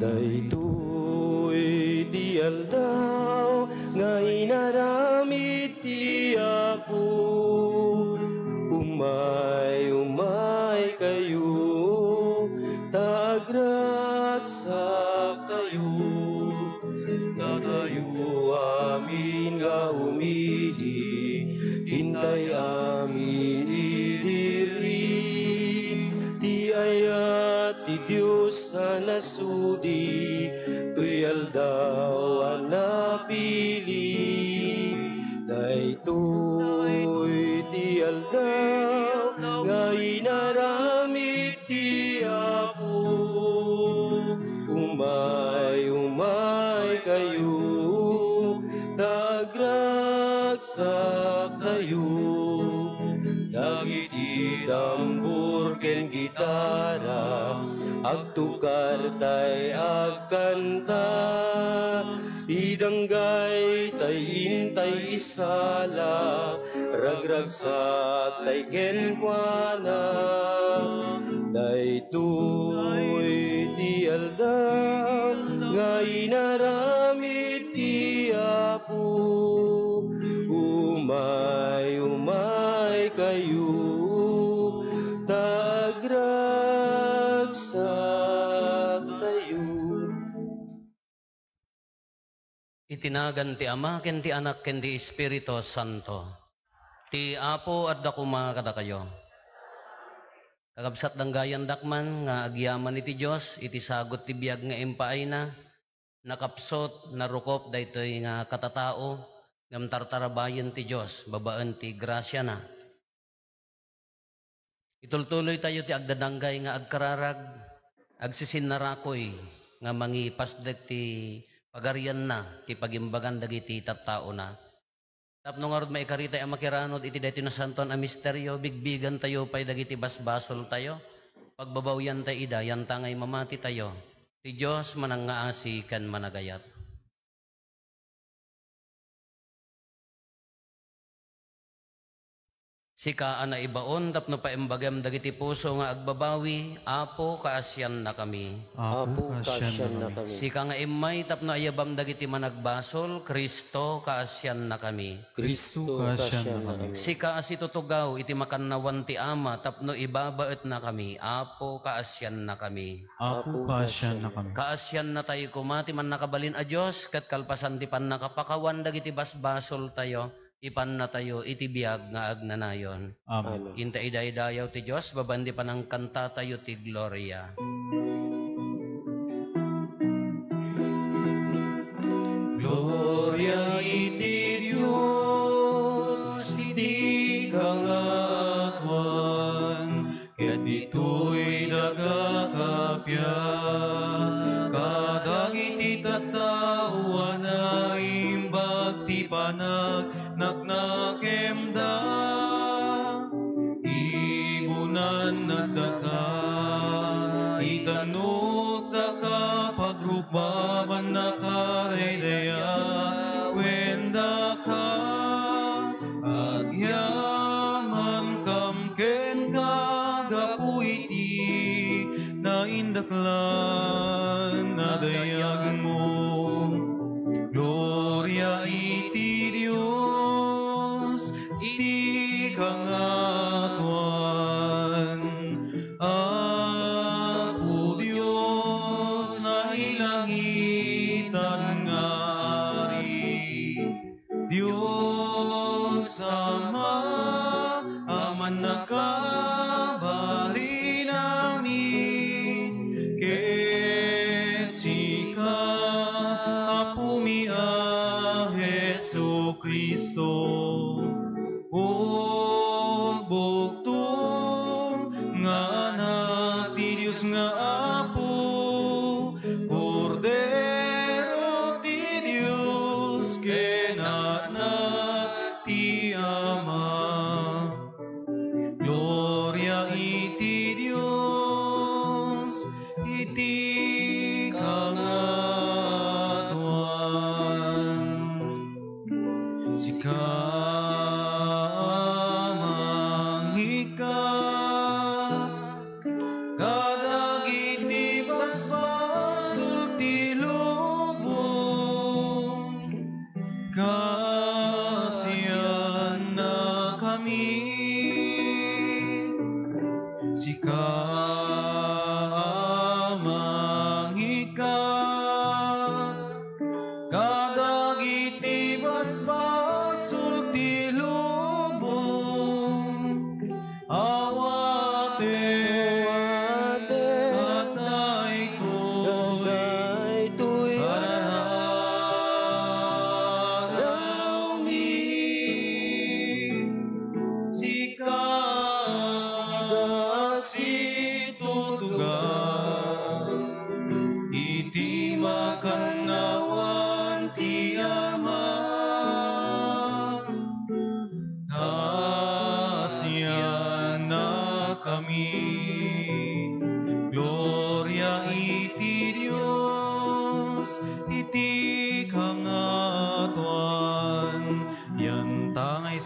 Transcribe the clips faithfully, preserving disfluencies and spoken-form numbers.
Daytoy ti aldaw nga inaramid ti Apo. Umay, umay kayo, ta agragsak tayo. Datayo amin nga umili, intay amin idiri ti ayat ti Dios a nasudi, toy aldaw a napili. Daytoy ti aldaw nga inaramid ti Apo. Umay, umay kayo, ta agragsak tayo. Dagiti tambor ken gitara, agtukar tay agkanta. Idanggay tay intay isala, ragragsak tay kenkuana. Daytoy ti aldaw nga inaramid ti Apo. Umay, umay kayo, ta agragsak tayo. Iti nagan ti Ama, ken ti Anak, ken ti Espiritu Santo. Ti Apo adda koma kadakayo. Kakabsat, danggayandak man nga agyaman iti Dios iti sagut ti biag nga impaayna, nakapsut, narukop daytoy nga katatao, ngem tartarabayen ti Dios babaen ti grasiana. Itultuloy tayo ti agdadanggay nga agkararag, agsisinnarakay nga mangipasdek ti pagarianna ti pagimbagan dagiti tattaona. Tapno ngarud maikaritayo a makiranud iti daytoy nasantoan a misterio, bigbigantayo pay dagiti basbasoltayo, pagbabawiantayo ida, yantangay mamatitayo. Ti Dios manangngaasi ken managayat. Sika a naibaon tapno paimbagem dagiti puso nga agbabawi, Apo, kaasiannakami. Apo, kaasiannakami. Sika nga immay tapno ayabam dagiti managbasol, Cristo, kaasiannakami. Cristo, kaasiannakami. Sika a situtugaw iti makannawan ti Ama tapno ibabaetnakami, Apo, kaasiannakami. Apo, kaasiannakami. Kaasiannatayo koma ti Mannakabalin a Dios, ket kalpasan ti pannakapakawan dagiti basbasoltayo, ipannatayo iti biag nga agnanayon. Amen. Inta idaydayaw ti Dios, babaen ti panangkantatayo ti gloria. Gloria iti Dios iti kangatoan, ket ditoy daga kappia, kadagiti tattao a naimbag ti panag naknakemda. Ibunan daka, itannok daka, pagrukbaban daka, daydayawen daka, agyamankam kenka gapu iti naindaklan a dayagmo. Gloria iti Dios iti kangatoan. Apo Dios, nailangitan nga Ari, Dios Ama a mannakabalin amin, ket sika, Apomi a Jesu-Cristo, O bukto nga Anak ti Dios nga Apo, Kordero ti Dios ken Anak ti Ama. Gloria iti Dios iti kangatoan. Sika a mangikkat kadagiti basbasol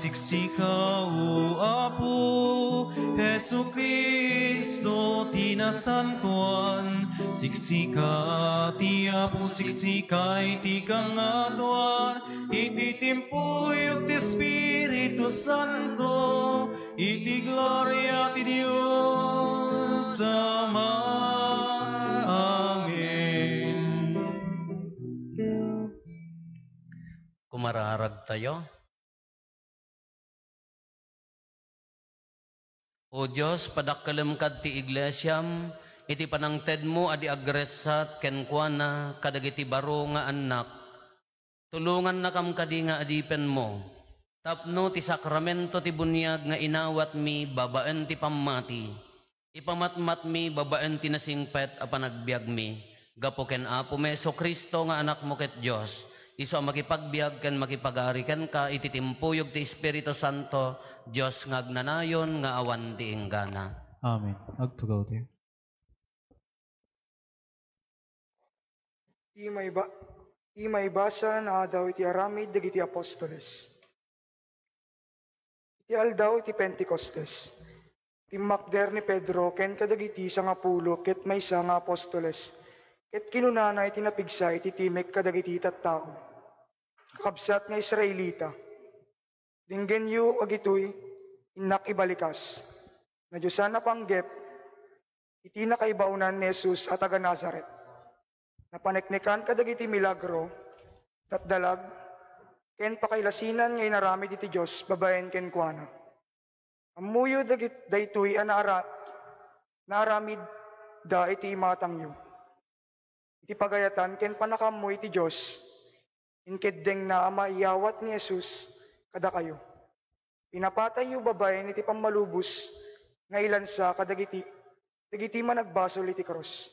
Siksika, O Apo Jesu-Cristo, ti nasantoan. Siksika, ti Apo, siksika iti kangatoan, iti timpuyog ti Espiritu Santo, iti gloria ti Dios Ama. Amen. Kumararagtayo. O Dios, padakkelem kad ti iglesiam iti panangtedmo a di agressat kenkuana kadagiti baro nga annak. Tulongannakam kadi nga adipenmo, tapno ti sakramento ti buniag nga inawatmi babaen ti pammati, ipamatmatmi babaen ti nasingpet a panagbiagmi, gapu ken Apomi Jesu-Cristo nga Anakmo ket Dios, isu a makipagbiag ken makipagari kenka iti timpuyog ti Espiritu Santo, Dios nga agnanayon nga awan ti inggana. Amen. Agtugawtayo. Ti maiba-, ti maibasa nga Adaw iti aramid dagiti apostoles. Iti aldaw iti Pentecostes, timmakder ni Pedro ken kadagiti sangapulo ket maysa nga apostoles, ket kinunana iti napigsa iti timek kadagiti tattao, "Kakabsat nga Israelita, denggenyo dagitoy, innak ibalikas. Nadiosan a panggep iti nakaibaonan ni Jesus a taga-Nazaret. Napaneknekan kadagiti milagro, datdalag, ken pakailasinan nga inaramid iti Dios babaen kenkuana. Ammoyo dagit-, daytoy a naara-, naaramidda iti imatangyo. Iti pagayatan ken pannakaammo iti Dios, inkeddengna a maiyawat ni Jesus kadakayo. Pinapatayyo babaen iti pammalubos nga ilansa kadagiti, dagiti managbasol iti krus.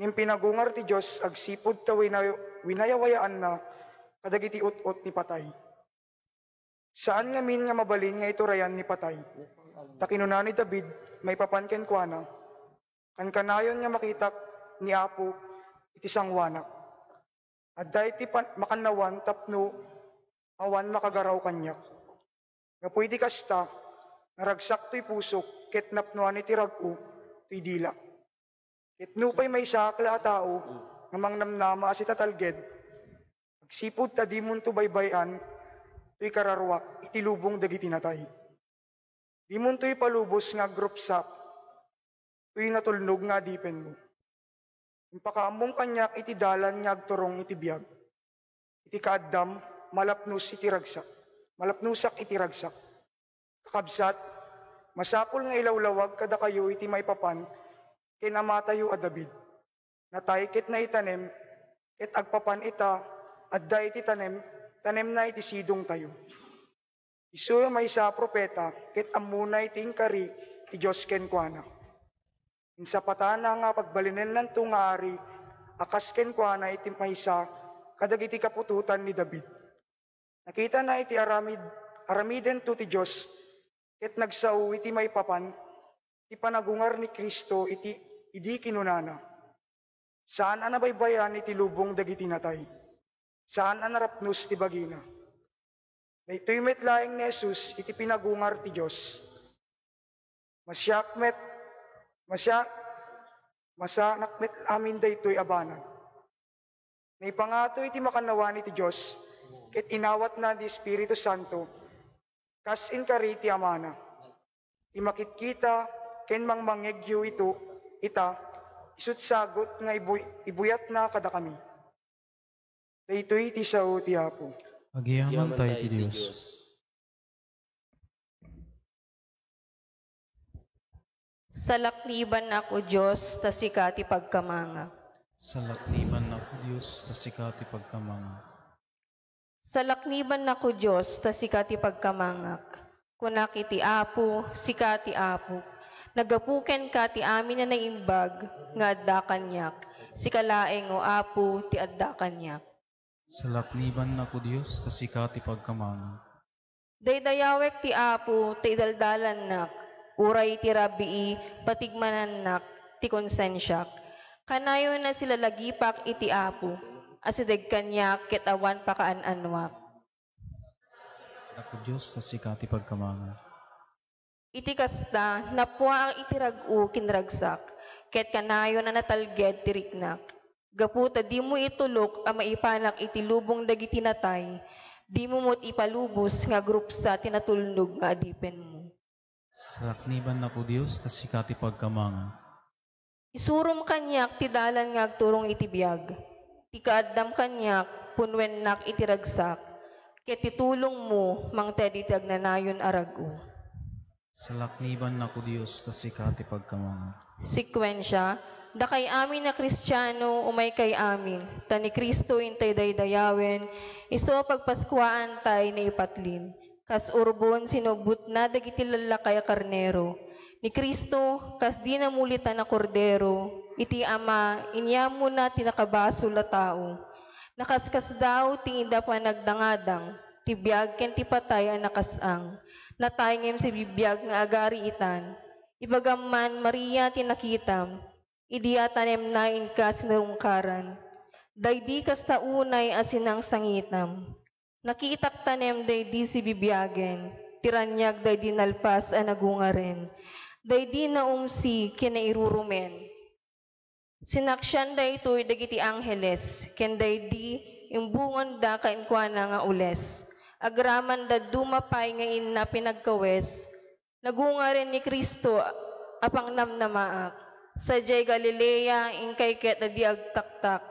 Ngem pinagungar ti Dios agsipud ta winay-, winayawayaanna kadagiti ut-ot ni patay. Saan ngamin nga mabalin nga iturayan ni patay. Ta kinuna ni David maipapan kenkuana, 'Kankanayon nga makitak ni Apo iti sangoanak. Adda iti pan-, makannawan tapno awan makagaraw kaniak.' Gapu iti kasta, naragsak toy pusok ket napnoan iti rag-o toy dilak. Ket nupay maysaak la a tao nga mangnamnama a sitatalged, agsipud ta dimonto baybay-an toy kararuak iti lubong dagiti natay. Dimonto ipalubos nga agrupsap toy natulnog nga adipenmo. Impakaammom kaniak iti dalan nga agturong iti biag. Iti kaaddam, malapnos iti ragsak. Malapnosak iti ragsak. Kakabsat, masapul nga ilawlawag kadakayo iti maipapan ken amatayo a David. Natay ket naitanem, ket agpapan ita, adda iti tanem, tanemna iti sidongtayo. Isu a maysa a profeta ket ammona iti inkari ti Dios kenkuana. Insapatana nga pagbalinennanto nga ari a kas kenkuana iti maysa kadagiti kaputotan ni David. Nakitana iti aramid, aramidento ti Dios ket nagsao iti maipapan ti panagungar ni Cristo iti, idi kinunana, "Saan a nabaybayan iti lubong dagiti natay. Saan a narapnos ti bagina." Daytoy met laeng ni Jesus iti pinagungar ti Dios. Masiak met, masiak, masanak met amin daytoy a banag. Naipangato iti makannawan iti Dios, ket inawatna ti Espiritu Santo, kas inkari ti Amana. Ti makitkita ken mangmangngegyo ito, ita, isut' sagut nga ibuy-, ibuyatna kadakami. Daytoy ti sao ti Apo. Agyamankay ti Dios. Salaknibannak, O Dios, ta sika ti pagkamangak. Salaknibannak, O Dios, ta sika ti pagkamangak. Salaknibannak, O Dios, ta sika ti pagkamangak. Kunak iti Apo, sika ti Apok. Naggapu kenka ti amin a naimbag nga adda kaniak. Sika laeng, O Apo, ti adda kaniak. Salaknibannak, O Dios, ta sika ti pagkamangak. Daydayawek ti Apo ta idaldalannak, uray ti rabii patigmanannak ti konsensiak. Kanayon a silalagipak iti Apo, asideg kaniak ket awan pakaan-anoak. Apo Dios, ta sika ti pagkamangak. Iti kasta, napuaak iti rag-o ken ragsak, ket kanayon a natalged ti riknak. Gapu ta dimo itulok a maipanak iti lubong dagiti natay, dimo met ipalubos nga agrupsa ti natulnog nga adipenmo. Salakniban, Apo Dios, ta sika ti pagkamangak. Isurom kaniak ti dalan nga agturong iti biag. Ti kaaddam kaniak, punwennak iti ragsak, ket ti tulongmo mangted iti agnanayon a rag-o. Salakniban, Apo Dios, ta sika ti pagkamangak. Sekuensia, dakay amin a Kristiano, umaykay amin, ta ni Cristo intay daydayawen, isu a pagpaskuaantay naipatlin. Kas urbon, sinubbotna dagiti lallakay a karnero. Ni Cristo, kas di namulitan a kordero, iti Ama, inyamona ti nakabasol a tao. Nakaskasdaaw ti inda panagdangadang, ti biag ken ti patay a nakas-ang. Natay ngem sibibiag nga agariitan. Ibagam man, Maria, ti nakitam, idi a tanemna inka sinurungkaran. Daydi kasta unay a sinangsangitam. Nakitak tanem daydi sibibiagen, ti raniag daydi nalpas a nagungaren, daydi naumsi ken nairurumen. Sinaksian daytoy dagiti angheles, ken daydi imbunganda kenkuana nga ules. Agraman dadduma pay nga inna pinagkawes, nagungaren ni Cristo a pangnamnamaak. Sadiay Galilea, inkay ket a di agtaktak,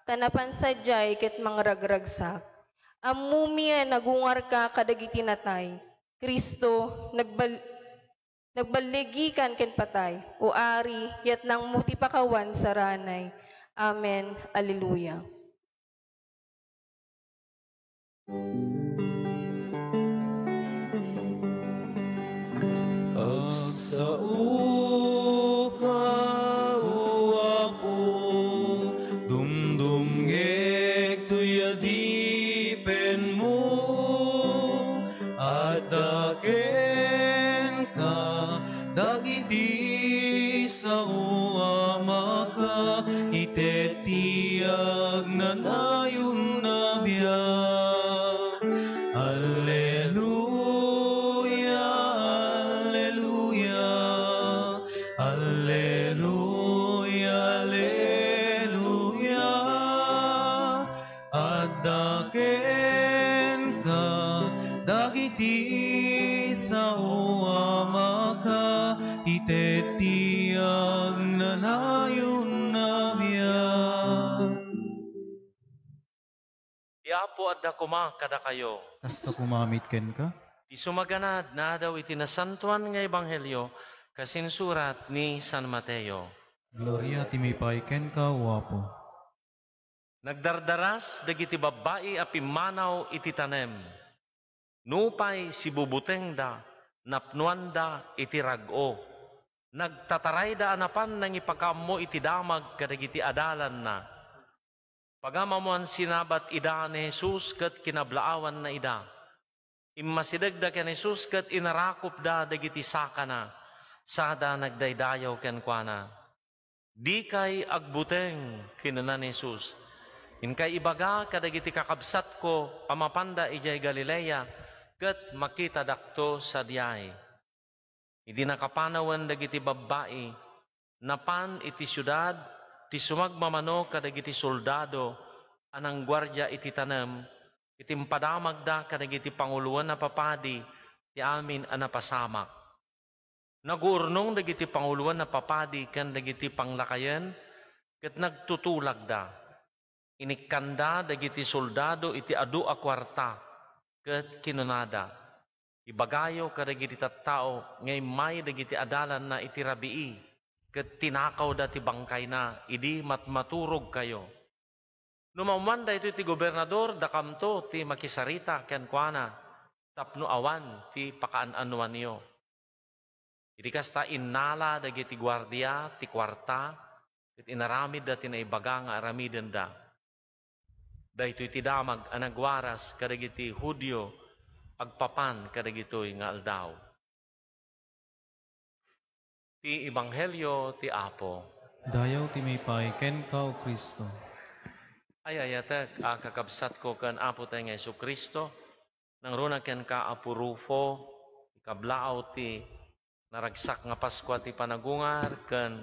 ta napan sadiay ket mangragragsak. Ammomi a nagungarka kadagiti natay. Cristo, nagbal-, nagballigikan ken patay. O Ari, yatnangmo ti pakawan saranay. Amen. Alleluia. Agsaoka, O Apo, dumdumngeg toy adipenmo, adda kenka dagiti sao a maka-, ited ti agnanayon a biag. Alleluia, alleluia, alleluia, alleluia. Adda kenka dagiti sao a maka-ited ti agnanayon a biag. Ti Apo adda koma kadakayo. Kasta koma met kenka. Ti sumaganad nga adaw iti Nasantoan nga Ebanghelio kas insurat ni San Mateo. Gloria ti maipaay kenka, O Apo. Nagdardaras dagiti babbai a pimmanaw iti tanem. Nupay sibubutengda, napnoanda iti rag-o. Nagtatarayda a napan nangipakaammo iti damag kadagiti adalanna. Pagamammoan, sinabat ida ni Jesus ket kinablaawanna ida. Immasidegda ken Jesus ket inarakupda dagiti sakana, sada nagdaydayaw kenkuana. "Dikay agbuteng," kinuna ni Jesus. "Inkay ibaga kadagiti kakabsatko a mapanda idiay Galilea, ket makitadakto sadiay." Idi nakapanawen dagiti babbai, napan iti siudad ti sumagmamano kadagiti soldado a nangguardia iti tanem, iti impadamagda kadagiti panguloen a papadi ti amin a napasamak. Naguurnong dagiti panguloen a papadi ken dagiti panglakayen ket nagtutulagda. Inikkanda dagiti soldado iti adu a kuarta ket kinunada, "Ibagayo kadagiti tattao nga immay dagiti adalanna iti rabii ket tinakawda ti bangkayna idi matmaturogkayo. No maammoan daytoy ti gobernador, dakamto ti makisarita kenkuana tapno awan ti pakaan-anoanyo." Idi kasta, innala dagiti guardia ti kuarta ket inaramidda ti naibaga nga aramidenda. Daytoy ti damag a nagwaras kadagiti Judio agpapan kadagitoy nga aldaw. Ti Ebanghelio ti Apo. Dayaw ti maipaay kenka, O Cristo. Ay-ayatek a kakabsatko ken Apotayo nga Jesu-Cristo, Nangruna kenka, Apo Rufo, ikablaaw ti naragsak nga Paskua ti panagungar ken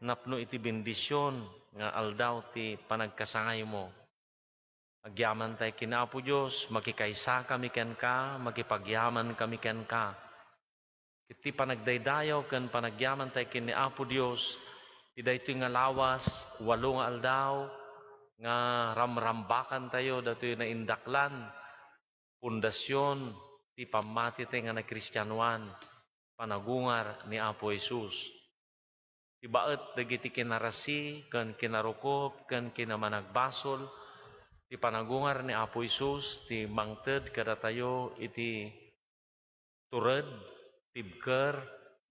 napno iti bendision nga aldaw ti panagkasangaymo. Agyamantay ken Apo Dios, makikaysakami kenka, makipagyamankami kenka. Iti panagdaydayaw ken panagyamantay ken ni Apo Dios, ti daytoy nga lawas, walo nga aldaw, nga ramrambakantayo datoy naindaklan, pundasyon ti pammatitayo nga nagkristianoan, panagungar ni Apo Jesus. Ti baet dagiti kinarasi ken kinarukob ken kinamanagbasol, ti panagungar ni Apo Jesus ti mangted kadatayo iti tured, tibker,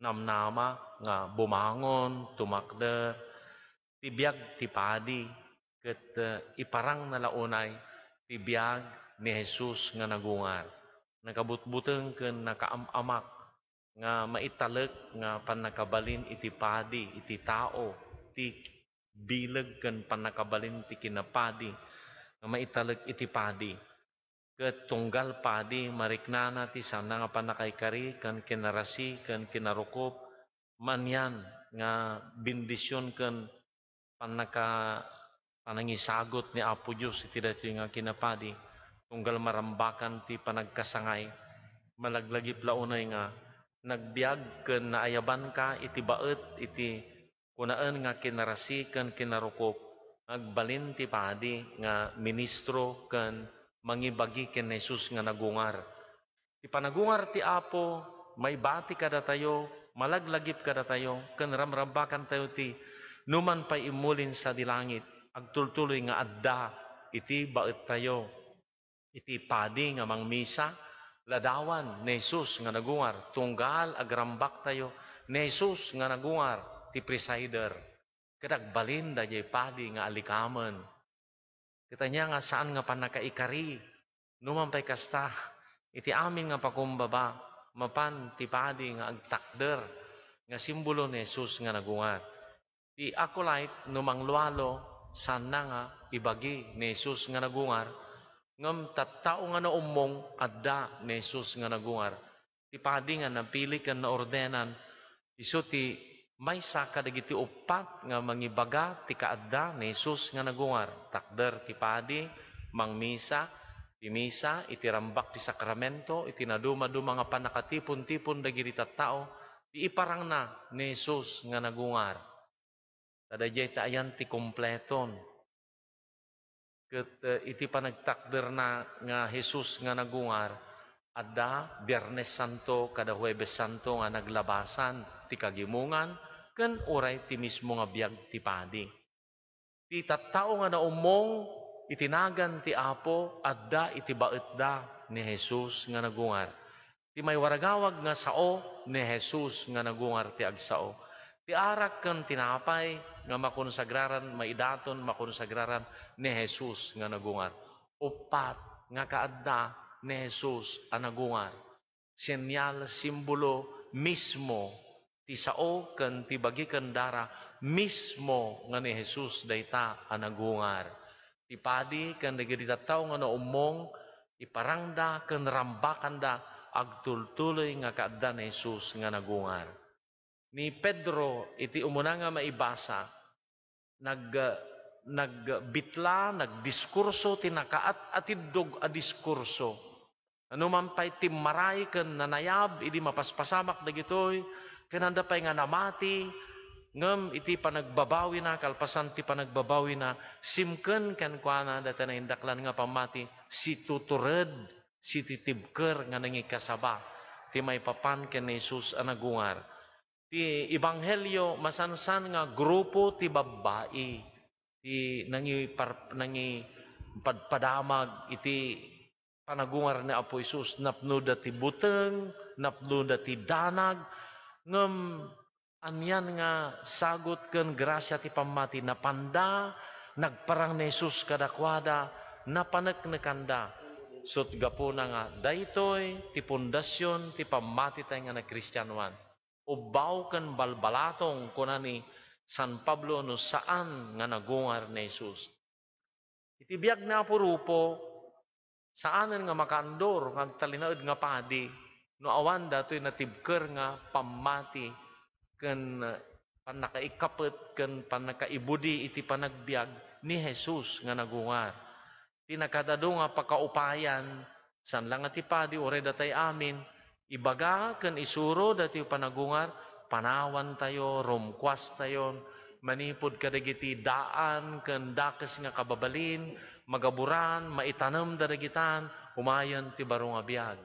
namnama nga bumangon, tumakder, ti biag ti padi, ket, eh, iparangna la unay ti biag ni Jesus nga nagungar. Nakabutbuteng ken nakaam-amak nga maitalek nga pannakabalin iti padi, iti tao, ti bileg ken pannakabalin ti kinapadi nga maitalek iti padi. Ket tunggal padi, mariknana ti saanna nga pannakaikari ken kinarasi ken kinarukob, manian nga bendision ken pannaka-, panangisagut ni Apo Dios iti daytoy nga kinapadi. Tunggal marambakan ti panagkasangay, malaglagip la unay nga nagbiag ken naayabanka iti baet iti kunaen nga kinarasi ken kinarukob nga agbalin ti padi nga ministro ken mangibagi ken ni Jesus nga nagungar. Ti panagungar ti Apo maibati kadatayo, malaglagip kadatayo, ken ramrambakantayo ti numan pay immulin sadi langit, agtultuloy nga adda iti baettayo. Iti padi nga mangmisa, ladawan ni Jesus nga nagungar, tunggal agrambaktayo ni Jesus nga nagungar ti presider. Ket agbalin daydiay padi nga alikamen. Ket ania nga saan nga pannakaikari? Numan pay kasta, iti amin nga pakumbaba, mapan ti padi nga agtakder nga simbolo ni Jesus nga nagungar. Ti acolyte, no manglualo, saanna nga ibagi ni Jesus nga nagungar, ngem tattao nga naummong, adda ni Jesus nga nagungar. Ti padi nga napili ken naordenan, isu ti maysa kadagiti uppat nga mangibaga ti kaadda ni Jesus nga nagungar. Takder ti padi, mangmisa, ti misa, iti rambak ti sakramento, iti nadumaduma nga pannakatipon-tipon dagiti tattao, ti iparangna ni Jesus nga nagungar. Ta daydiay ti ayan ti kompleton. Ket, eh, iti panagtakderna nga Jesus nga nagungar, adda Biernes Santo kada Huwebes Santo nga naglabasan ti kagimongan ken uray ti mismo nga biag ti padi. Ti tattao nga naummong iti nagan ti Apo, adda iti baetda ni Jesus nga nagungar. Ti maiwaragawag nga sao ni Jesus nga nagungar ti agsao. Ti arak ken tinapay nga makonsagraran, maidaton, makonsagraran ni Jesus nga nagungar. Uppat nga kaadda ni Jesus a nagungar. Senyal, simbolo, mismo ti sao ken ti bagi ken dara mismo nga ni Jesus dayta a nagungar. Ti padi ken dagiti tattao nga naummong, iparangda ken rambakanda agtultuloy nga kaadda ni Jesus nga nagungar. Ni Pedro iti umuna nga maibasa, nag-, nagbitla, nagdiskurso ti nakaat-atiddog a diskurso. Anuman pay timmaray ken nanayab idi mapaspasamak dagitoy, ken adda pay nga namati, ngem iti panagbabawina, kalpasan ti panagbabawina, simken kenkuana dayta naindaklan nga pammati, situtured, sititibker nga nangikasaba ti maipapan ken ni Jesus a nagungar. Ti ebanghelio, masansan nga grupo ti babbai ti nangipar-, nangipadpadamag iti panagungar ni Apo Jesus. Napnoda ti buteng, napnoda ti danag, ngem anian nga sagut ken grasia ti pammati, napanda, nagparang ni Jesus kadakuada, napaneknekanda. Ket gapuna nga daytoy ti pundasion ti pammatitayo nga nagkristianoan. Ubbaw ken balbalatong, kuna ni San Pablo, no saan nga nagungar ni Jesus. Iti biag ni Apo Rufo, Saanen nga makaandor nga agtalinaed nga padi no awan datoy natibker nga pammati ken pannakaikkapet ken pannakaibudi iti panagbiag ni Jesus nga nagungar. Ti nakaad-adu nga pakaupayan, saan la nga ti padi, uray datay amin, ibaga ken isuro datoy panagungar, panawantayo, rumkuastayon, manipud kadagiti daan ken dakes nga kababalin, magaburan, maitanemda dagitan, umayen ti baro nga biag.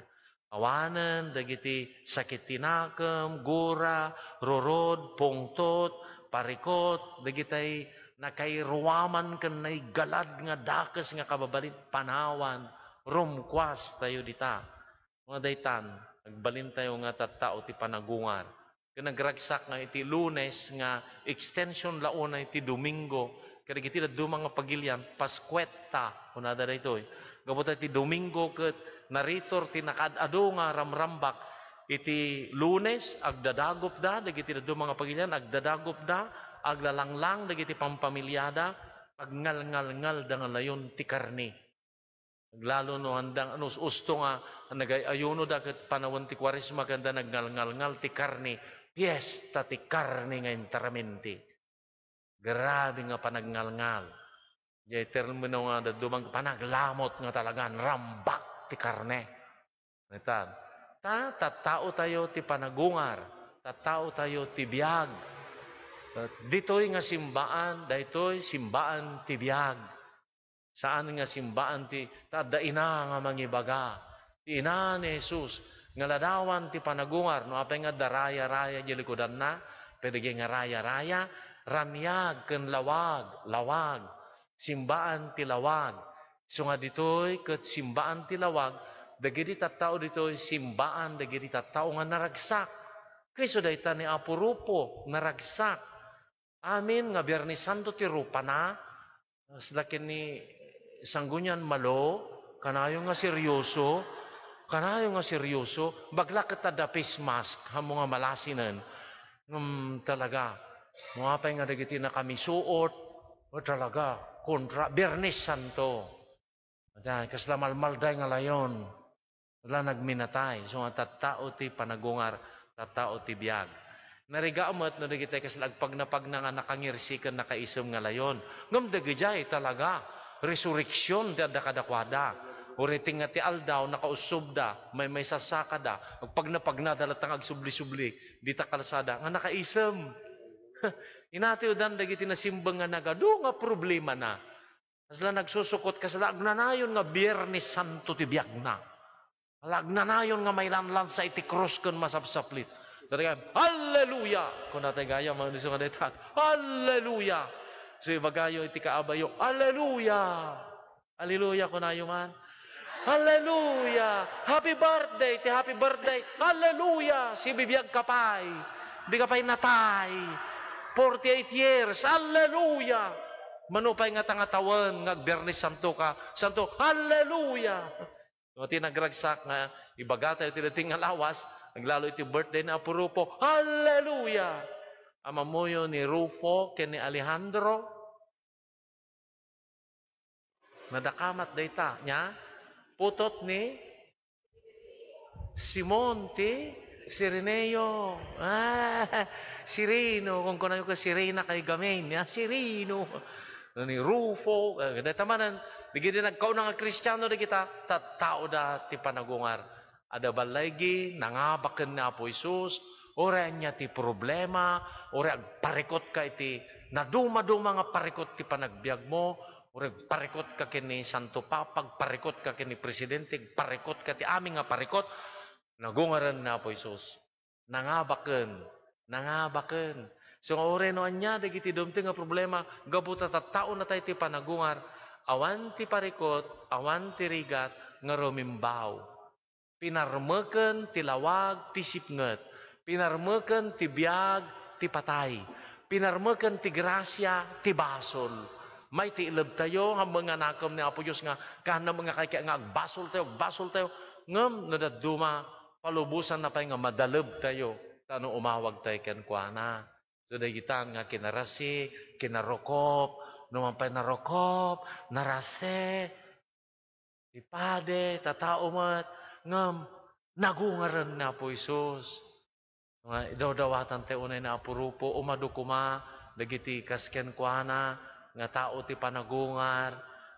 Awanen dagiti sakit ti nakem, gura, rurod, pungtot, parikot, dagitay nakairuaman ken naigalad nga dakes nga kababalin, panawan, rumkuastayo dita. Nga daytan, agbalintayo nga tattao ti panagungar. Ken nagragsak nga iti Lunes nga extension la unay ti Domingo, kadagiti dadduma nga pagilian, Paskuetta, kunada daytoy. Gapu ta iti Domingo ket naritor ti nakaad-adu nga ramrambak. Iti Lunes, agdadagupda, dagiti dadduma nga pagilian, agdadagupda, aglalanglang dagiti pampamiliada, agngalngalngalda nga layon ti karne. Aglalo no handang, no us-usto nga nagay-ayunoda ket panawen ti Kuaresma ken da nagngalngalngal ti karne, fiesta ti karne nga enteramente. Grabe nga panagngalngal. Jay termino nga dadduma, panaglamot nga talaga, rambak ti karne. Naitan. Ta, tattao tayo ti panagungar, tattao tayo ti biag. Ditoy nga simbaan, daytoy simbaan ti biag. Saan nga simbaan ti, ta adda ina nga mangibaga. Ti ina ni Jesus, nga ladawan ti panagungar, no apay nga adda raya-raya di likudanna, pwede nga raya-raya, ramiag ken lawag, lawag. Simbaan ti lawag. Isu nga ditoy ket simbaan ti lawag, dagiti tattao ditoy simbaan dagiti tattao nga naragsak. Ket isu dayta ni Apo Rufo, naragsak. Amin nga Biernes Santo ti rupana, kasla ken ni Sangguniang Malo, kanayon nga seryoso, kanayon nga seryoso, baglak ket adda face mask, ammo nga malasinen. Ngem talaga, no apay nga dagiti nakamisuot, o talaga, kontra, Biernes Santo. Ata, kasla malmalday nga layon. Kasla nagminatay. Isu nga tattao ti panagungar, tattao ti biag. Narigat met no dagiti kasla agpagnapagna nga nakangirsi ken nakaisem nga layon. Ngem dagidiay talaga, resurrection ti adda kadakuada. Uray tengnga ti aldaw, nakaussobda, maymaysassakada, agpagnapagnada latta nga agsubli-subli dita kalsada nga nakaisem. Inatiwdan dagiti nasimbeng nga nagadu nga problemana. Kasla nagsusukot, kasla agnanayon nga Biernes Santo ti biagna. Kasla agnanayon nga mailanlansa iti krus ken masapsaplit. Dagiti, "Alleluia!" Kunatay gayam, isu nga dayta, "Alleluia!" So, ibagayo iti kaabayo, "Alleluia!" Alleluia, kunayo man. "Alleluia! Happy birthday!" Ti happy birthday, "Alleluia! Sibibiag ka pay. Di ka pay natay. Forty-eight years. Alleluia!" Mano pay nga tangatawen nga Biernes Santo ka, Santo, "Alleluia!" No, ti nagragsak nga ibagatayo ti dating nga lawas, aglalo iti birthday ni Apo Rufo, "Alleluia!" Ammoyo ni Rufo ken ni Alejandro, nadakamat dayta, nya? Putot ni Simon ti Cireneo. Ah, Cireno. Kung kunayo ka Sirena kay Gamin, ya, Cireno. Ni Rufo, eh, dayta manen, dagiti nagkauna nga Kristiano dagita, tattaoda ti panagungar. Adda balaygi, nangabaken ni Apo Jesus, uray ania ti problema, uray agparikot ka iti naduma-duma nga parikot ti panagbiagmo, uray agparikot ka ken ni Santo Papa, agparikot ka ken ni Presidente, agparikot ka ti amin nga parikot, nagungaren ni Apo Jesus. Nangabaken, nangabaken. So nga uray no ania dagiti dumteng nga problema, gapu ta tattaonatay ti panagungar, awan ti parikot, awan ti rigat nga rumimbaw. Pinarmeken ti lawag ti sipnget. Pinarmeken ti biag ti patay. Pinarmeken ti grasia ti basol. Maitiilebtayo nga manganakem ni Apo Dios nga kaanna nga kay nga agbasoltayo, agbasoltayo. Ngem no dadduma, palubosanna pay nga madalebtayo ta no umawagtayo kenkuana. So, dagitan nga kinarasi, kinarukop, no man pay narukop, narasi, Ti padi, tattao met, ngem nagungaren ni Apo Jesus. Nga idawdawatan tayo unay ni Apo Rufo, umadu koma dagiti kas kenkuana nga tao ti panagungar,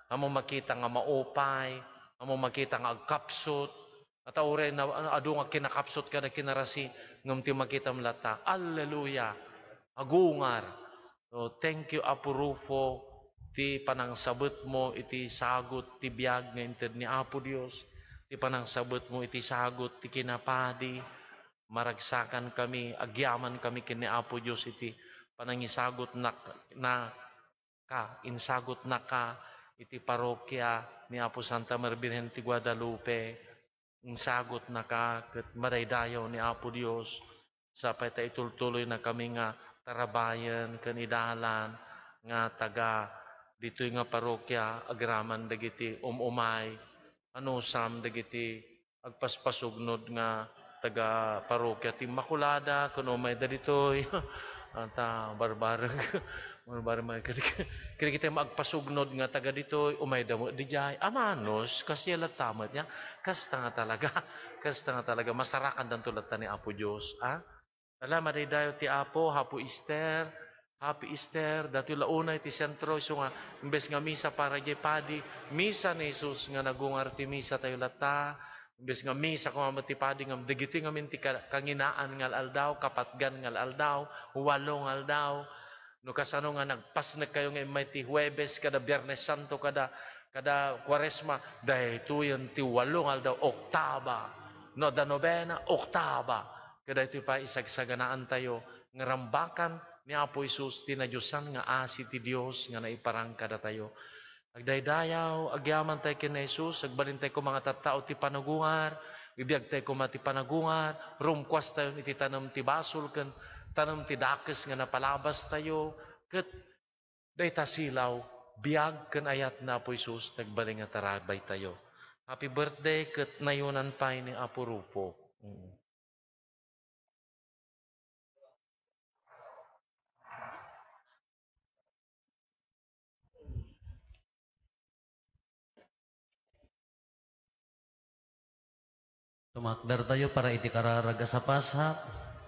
ammom makita nga maupay, ammom makita nga agkapsut, nga tao uray na, adu nga kinakapsut kada kinarasi, ngem ti makitam latta, alleluia, agungar. So, thank you, Apo Rufo, ti panangsabetmo iti sagut ti biag nga inted ni Apo Dios, ti panangsabetmo iti sagut ti kinapadi. Maragsakan kami, agyaman kami ken ni Apo Dios iti panangisagut na, na ka, insagut na ka iti parokia ni Apo Santa Maria Birhen ti Guadalupe. Insagutnaka ket madaydayaw ni Apo Dios. Sapay ta itultuloynakami nga tarabayen ken idalan nga taga ditoy nga parokia agraman dagiti um-umay, anusam dagiti agpaspasugnod nga taga parokia ti Immaculada ken umayda ditoy. Ata barbarek. Mano ba rin mga kadi-, kadagiti maagpasugnod nga taga ditoy, umayda met didiay. Amanos, kasla latta met nia. Kasta nga talaga. Kasta nga talaga. Masarakandanto latta ni Apo Dios, a? Ala, madaydayaw ti Apo, Apo Easter, Happy Easter, datoy la unay ti sentro, isu nga, imbes nga misa para diay padi, misa ni Jesus nga nagungar ti misa tayo latta, imbes nga misa koma met ti padi, ngem dagitoy ngamin ti ka-, kanginaan nga al-aldaw, kapatgan nga al-aldaw, walo nga aldaw, No kasano nga nagpasnek kayo nga immay ti Huwebes kada Biyernes Santo kada, kada Kuaresma, daytoyen ti walo nga aldaw, oktaba. No adda nobena, oktaba. Kadaytoy pay isagsaganaan tayo nga rambakan ni Apo Jesus ti nadiosan nga asi ti Dios nga naiparang kadatayo. Agdaydayaw, agyaman tayo ken ni Jesus, agbalin tayo koma nga tattao ti panagungar, ibiag tayo koma ti panagungar, rumkuas tayo iti tanem ti basol ken tanem ti dakes nga napalabas tayo, ket dayta silaw, biag ken ayat ni Apo Jesus, ti agbalin nga tarabay tayo. Happy birthday ket nayonan pay ni Apo Rufo. Mm. Tumakder tayo para iti kararag a sapasap.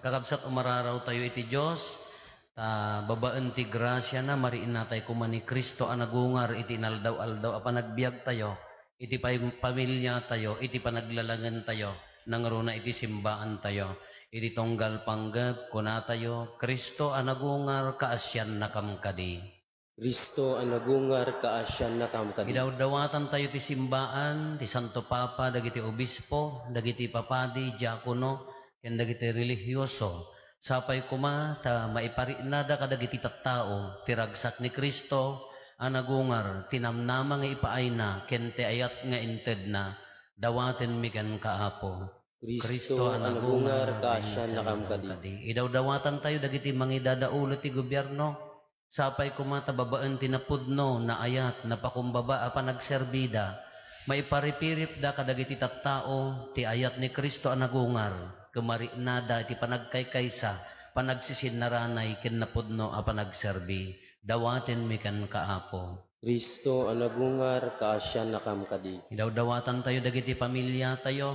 Kakabsat, umararaw tayo iti Dios, ta babaen ti grasiana, mariinatay koma ni Cristo a nagungar iti inaldaw-aldaw a panagbiag tayo, iti pay-, pamilya tayo, iti panaglalangen tayo, nangruna iti simbaan tayo. Iti tunggal panggep, kuna tayo, Cristo a nagungar, kaasiannakam kadi. Cristo a nagungar, kaasiannakam kadi. Idawdawatan tayo ti simbaan, ti Santo Papa, dagiti obispo, dagiti papadi, diakono, ken dagiti relihioso. Sapay koma ta maipariknada kadagiti tattao ti ragsak ni Cristo a nagungar, ti namnama nga ipaayna, ken ti ayat nga intedna. Dawatenmi kenka, Apo. Cristo a nagungar, kaasiannakam kadi. Idawdawatan tayo dagiti mangidadaolo ti gobierno. Sapay koma ta babaen ti napudno, naayat, napakumbaba a panagserbida, maiparipiripda kadagiti tattao ti ayat ni Cristo a nagungar, ken mariknada iti panagkaykaysa, panagsisinaranay ken napudno a panagserbi. Dawatenmi kenka, Apo. Cristo a nagungar, kaasiannakam kadi. Idawdawatan tayo dagiti pamilya tayo.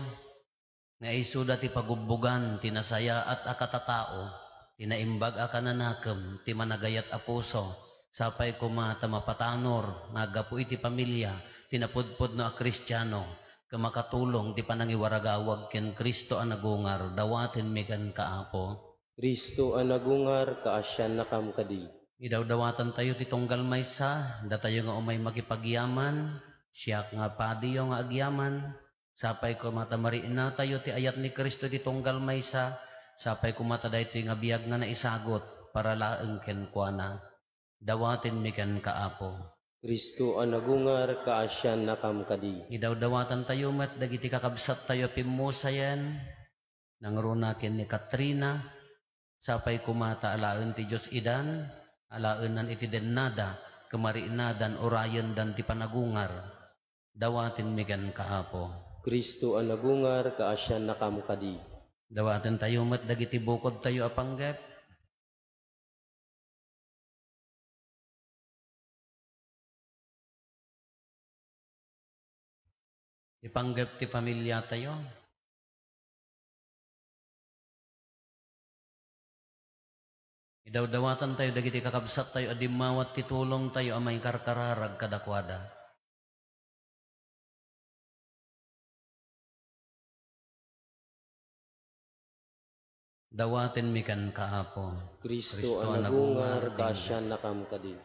Nga isuda ti pagubbugan ti nasayaat a katatao, ti naimbag a kananakem, ti managayat a puso, sapay koma ta mapatanor nga aggapu iti pamilya ti napudpudno a Kristiano, ket makatulong ti panangiwaragawag ken Cristo a nagungar, dawatenmi kenka, Apo. Cristo a nagungar, kaasiannakam kadi. Idawdawatan tayo ti tunggal maysa, datayo nga umay makipagyaman, siak nga padiyo nga agyaman, Sapay koma ta mariknatayo ti ayat ni Cristo iti tunggal maysa, sapay koma ta daytoy nga biag nga naisagut para laeng kenkuana. Dawatenmi kenka, Apo. Cristo a nagungar, kaasiannakam kadi. Idawdawatantayo met dagiti kakabsattayo a pimmusayen, nangruna ken ni Katrina, Sapay koma ta alaen ti Dios idan, alaenan iti dennada, ken mariknadan urayendan ti panagungar. Dawatenmi kenka, Apo. Cristo a nagungar, kaasiannakam kadi. Dawatentayo met dagiti bukodtayo a panggep. Ipanggep ti familiatayo. Idawdawatantayo dagiti kakabsattayo a dimmawat ti tulongtayo a maikarkararag kadakuada. Dawatenmi kenka, Apo. Cristo a nagungar, kaasiannakam kadi.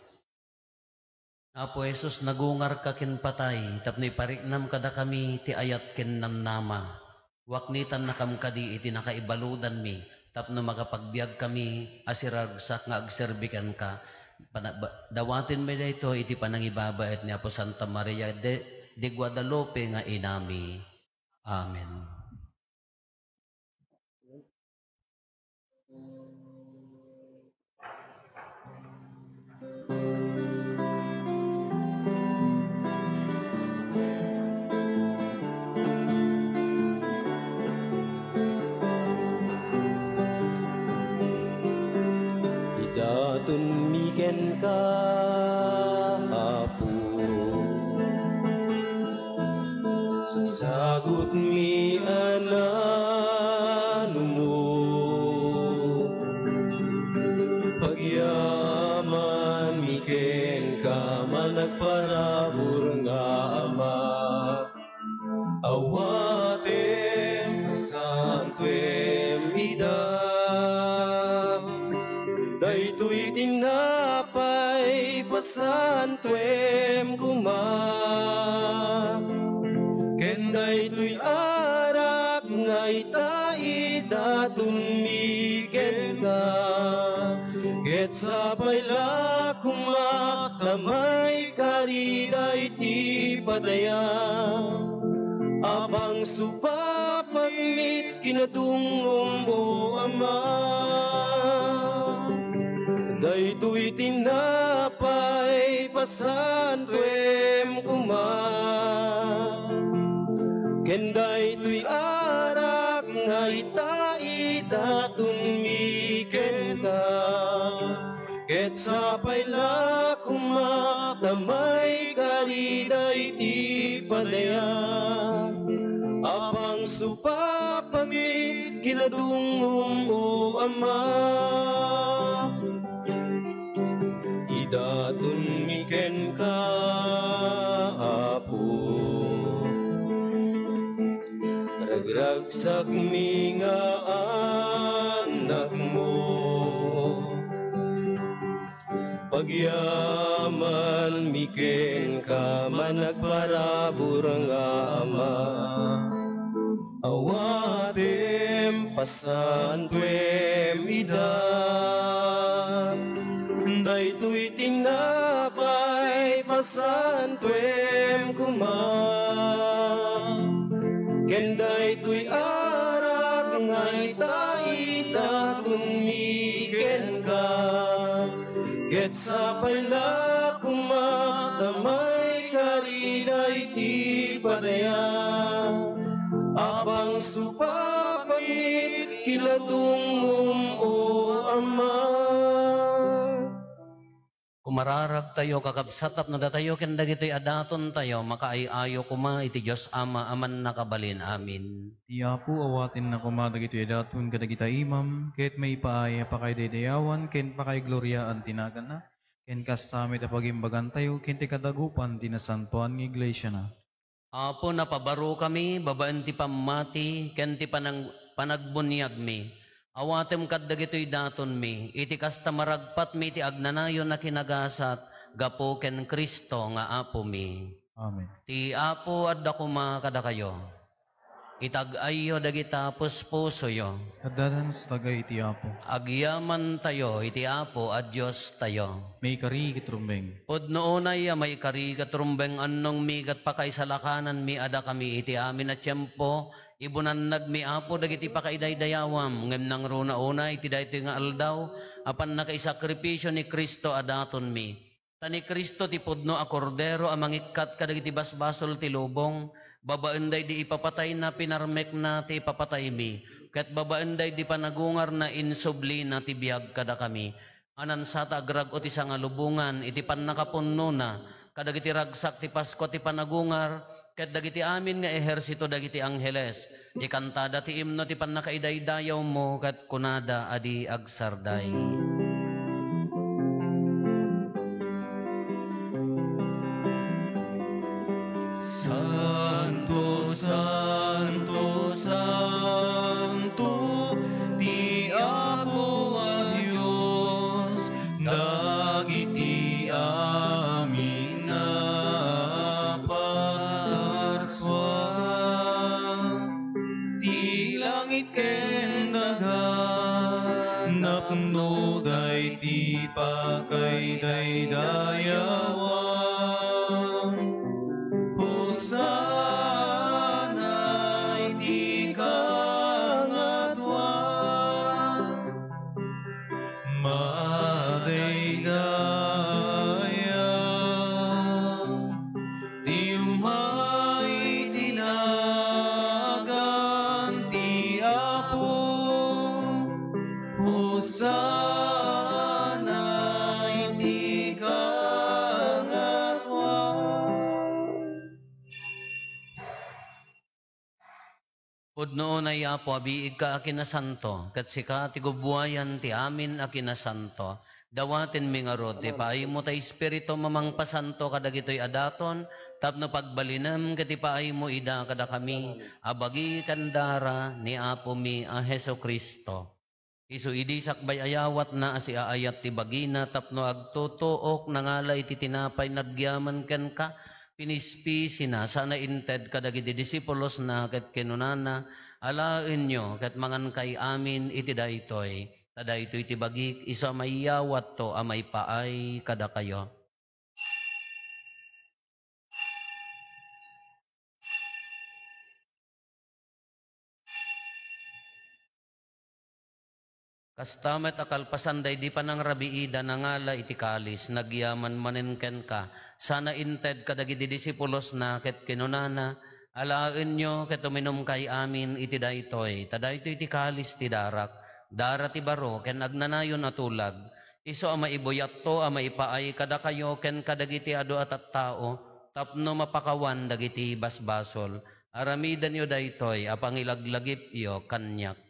Apo Jesus, nagungarka ken patay tapno ipariknam kadakami ti ayat ken namnama. Waknitannakam kadi iti nakaibaludanmi tapno makapagbiagkami a siraragsak nga agserbi kenka. Pana-, ba-, dawatenmi daytoy iti panangibabaet ni Apo Santa Maria de, de Guadalupe nga inami. Amen. Idatonmi kenka, Apo. Sasagutmi a nanumo. Pagyamanmi kenka, managparabur nga Ama. Awatem, pasantuem ida. Daytoy tinapay, pasantuem koma. Ken daytoy arak nga ita, idatonmi kenka. Ket sapay la koma ta maikari daytoy padayak. Apang supapagmit kinadungngom, O Ama. Daytoy tinapay, pasantuem koma. Ken daytoy arak nga ita, idatonmi kenka. Ket sapay la koma ta maikari daytoy padayak. Apang supapagmit kinadungngom, O Ama. Idatonmi kenka, Apo. Ragragsakmi nga annakmo. Pagyamanmi kenka, managparabur nga Ama. Awatem, pasantuem ida. Daytoy tinapay, pasantuem koma. Ken daytoy arak nga ita, idatonmi kenka. Ket sapay la koma ta maikari daytoy padayak. Apang supapagmit kinadungngom, O Ama. Kumararagtayo, kakabsat, tapno datayo ken dagitoy a datontayo makaay-ayo koma iti Dios Ama a Mannakabalin. Amin. Ti Apo awatenna koma dagitoy a daton kadagita imam, ket maipaay a pakaidaydayawan ken pakaigloriaan ti naganna, ken kasta met a pagimbagantayo ken ti kadagupan ti nasantoan nga iglesiana. Apo, napabarokami babaen ti pammati ken ti panang-, panagbuniagmi. Awatem kad dagitoy datonmi, iti kasta, maragpatmi iti agnanayon a kinagasat gapu ken Cristo nga Apomi. Amen. Ti Apo adda koma kadakayo. Itag-ayyo dagita puspusoyo. Adda sa tagay iti Apo. Agyamantayo iti Apo a Diostayo. Maikari ket rumbeng. Pudno unay a maikari ket rumbeng, annongmi ket pakaisalakananmi a dakami iti amin a tiempo, ibunannagmi, Apo, dagiti pakaidaydayawam, ngem nangruna unay iti daytoy nga aldaw a pannakaisakripisio ni Cristo a datonmi. Ta ni Cristo ti pudno a Kordero a mangikkat kadagiti basbasol ti lubong, babaen daydi ipapatayna, pinarmekna ti ipapataymi, ket babaen daydi panagungarna, insublina ti biag kadakami. A nansata agrag-o ti sangalubongan iti pannakapunnona, kadagiti ragsak ti Paskua ti panagungar, ket dagiti amin nga ehersito dagiti angheles. Ikantada ti imno ti pannakaidaydayawmo, ket kunada a di agsarday. Santo, santo, santo, ti Apo a Dios, dagiti amin a parsua. Ti langit ken daga, napnoda iti pakaidaydayawan. Hosanna iti kangatoan. Madaydaya ti umay ti nagan ti Apo. Hosanna iti kangatoan. Pudno unay, Apo, a biigka a kinasanto, ket sika ti gubbuayan ti amin a kinasanto. Dawatenmi ngarud ti paaymo ta Espiritu a mangpasanto kadagitoy a daton, tapno pagbalinem ket ipaaymo ida kadakami a bagi ken dara ni Apomi a Jesu-Cristo. Isu idi sakbay a yawatna a siaayat ti bagina tapno agtutuok, nangala iti tinapay, nagyaman kenka, pinispisina, sana inted kadagiti disipulosna, ket kinunana, "Alaenyo ket mangankay amin iti daytoy, ta daytoy ti bagik, isu a maiyawatto a maipaay kadakayo." Kasta met a kalpasan daydi panangrabiida, nangala iti kalis, nagyaman manen kenka, sana inted kadagiti disipulosna, ket kinunana, "Alaenyo ket uminumkay amin iti daytoy, ta daytoy ti kalis ti darak, dara ti baro ken agnanayon a tulag, isu a maibuyatto a maipaay kadakayo ken kadagiti adu a tattao, tapno mapakawan dagiti basbasol. Aramidenyo daytoy a pangilaglagipyo kaniak."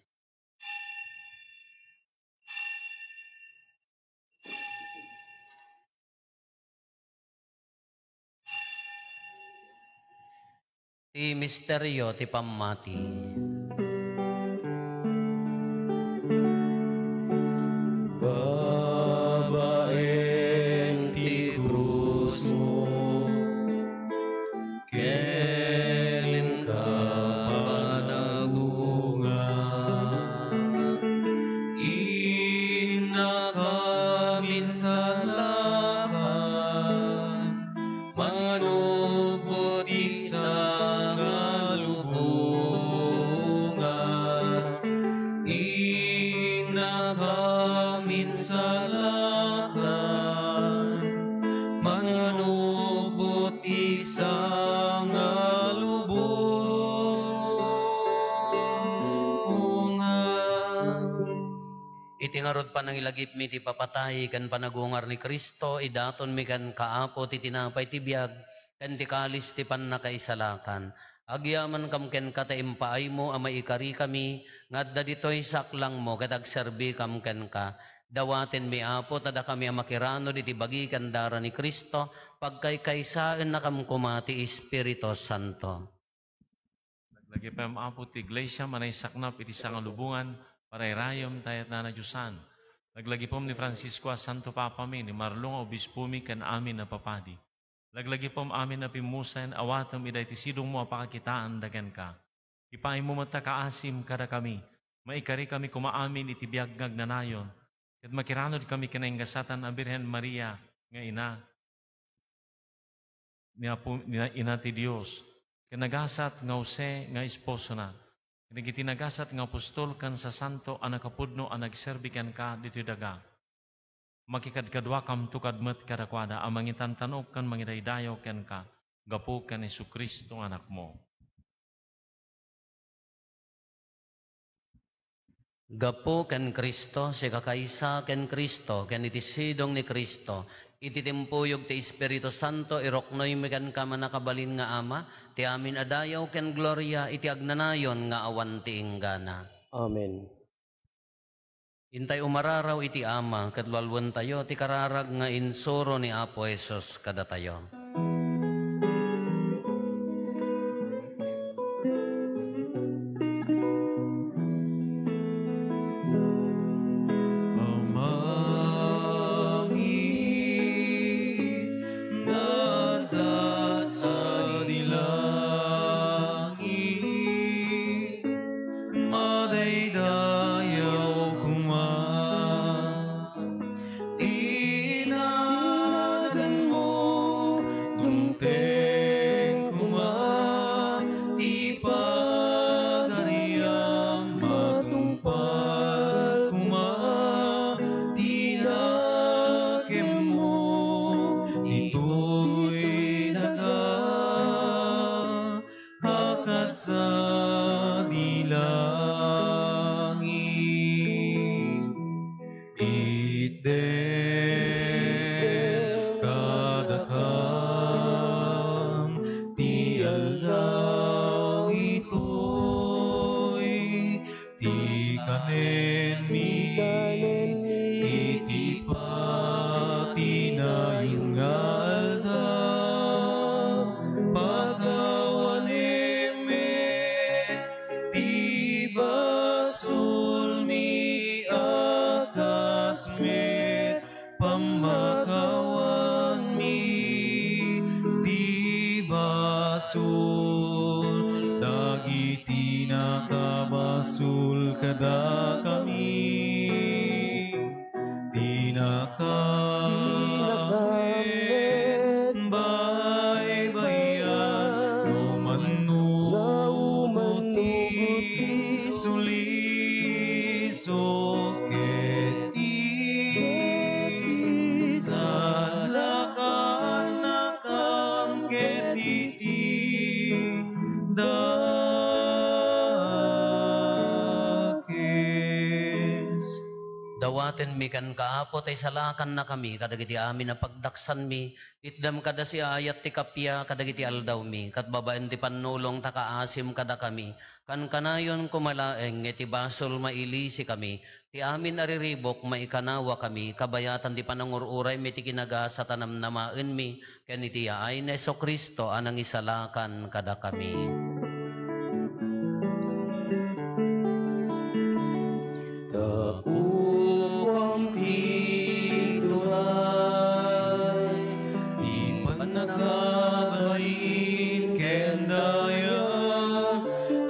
Ti misterio ti pammati. Babaen ti krusmo, ken inka panagungar, innaka minsalakan, manubot ti sangalubongan, innaka minsalakan, manubot ti sangalubongan. Iti ngarud panangilagipmi ti papatay ken panagungar ni Cristo, idatonmi kenka, Apo, ti tinapay ti biag ken ti kalis ti pannakaisalakan. Agyamankam kenka ta impaaymo a maikarikami nga adda ditoy saklangmo ket agserbikam kenka. Dawatenmi, Apo, ta dakami a makiranod iti bagi ken dara ni Cristo, pagkaykaysaennakam koma ti Espiritu Santo. Laglagipem, Apo, ti Iglesia a naisaknap iti sangalubongan, parairayem ta ayatna a nadiosan. Laglagipem ni Francisco a Santo Papami, ni Marlo nga Obispomi, ken amin a papadi. Laglagipem amin a pimmusen, awatem ida iti sidongmo a pakakitaan da kenka. Ipaaymo met ta kaasim kadakami, maikarikami koma amin iti biag nga agnanayon, ket makiranodkami ken naingasatan a Birhen Maria nga ina ni Apo, ni ina ti Dios, ken nagasat nga Jose nga esposona, ken dagiti nagasat nga apostol ken sasanto a nakapudno a nagserbi kenka ditoy daga. Makikadkaduakamto kad met kadakuada a mangitantanok ken mangidaydayaw kenka gapu ken Jesu-Cristo nga Anakmo. Gapu ken Cristo, sikakaysa ken Cristo, ken iti sidong ni Cristo, Iti timpuyog ti Espiritu Santo, iruknoymi kenka, mannakabalin nga Ama, ti amin a dayaw ken gloria iti agnanayon nga awan ti inggana. Amen. Intay umararaw iti Ama, ket lualuentayo ti kararag nga insuro ni Apo Jesus kadatayo. Amami, nga adda sadi langit, madaydayaw koma ti naganmo, dumteng koma ti pagariam, matungpal koma ti nakemmo, ditoy daga a kas sadi langit. Itdem kadakam ti aldaw itoy, ti kanenmi iti patinayon nga aldaw. Pakawanem met ti basolmi a kas met pammakawanmi ti basol dagiti nakabasol kadakami. Ti nakam-, met baybay-an, no mannubot ti suliso ket ti sadlakannakam ket iti dakes. Dawatenmi kenka, Apo, ta isalakannakami kadagiti amin a pagdaksanmi. Itdem kada siaayat ti kappia kadagiti aldawmi, ket babaen ti pannulong ta kaasim kadakami. Kankanayon koma laeng nga iti basol mailisikami, ti amin a riribuk maikanawakami, kabayatan ti panangur-uraymi ti kinagasat a namnamaenmi, ken iti yaay ni Jesu-Cristo a nangisalakan kadakami. Tapukam ti turay, ti pannakabalin ken daya,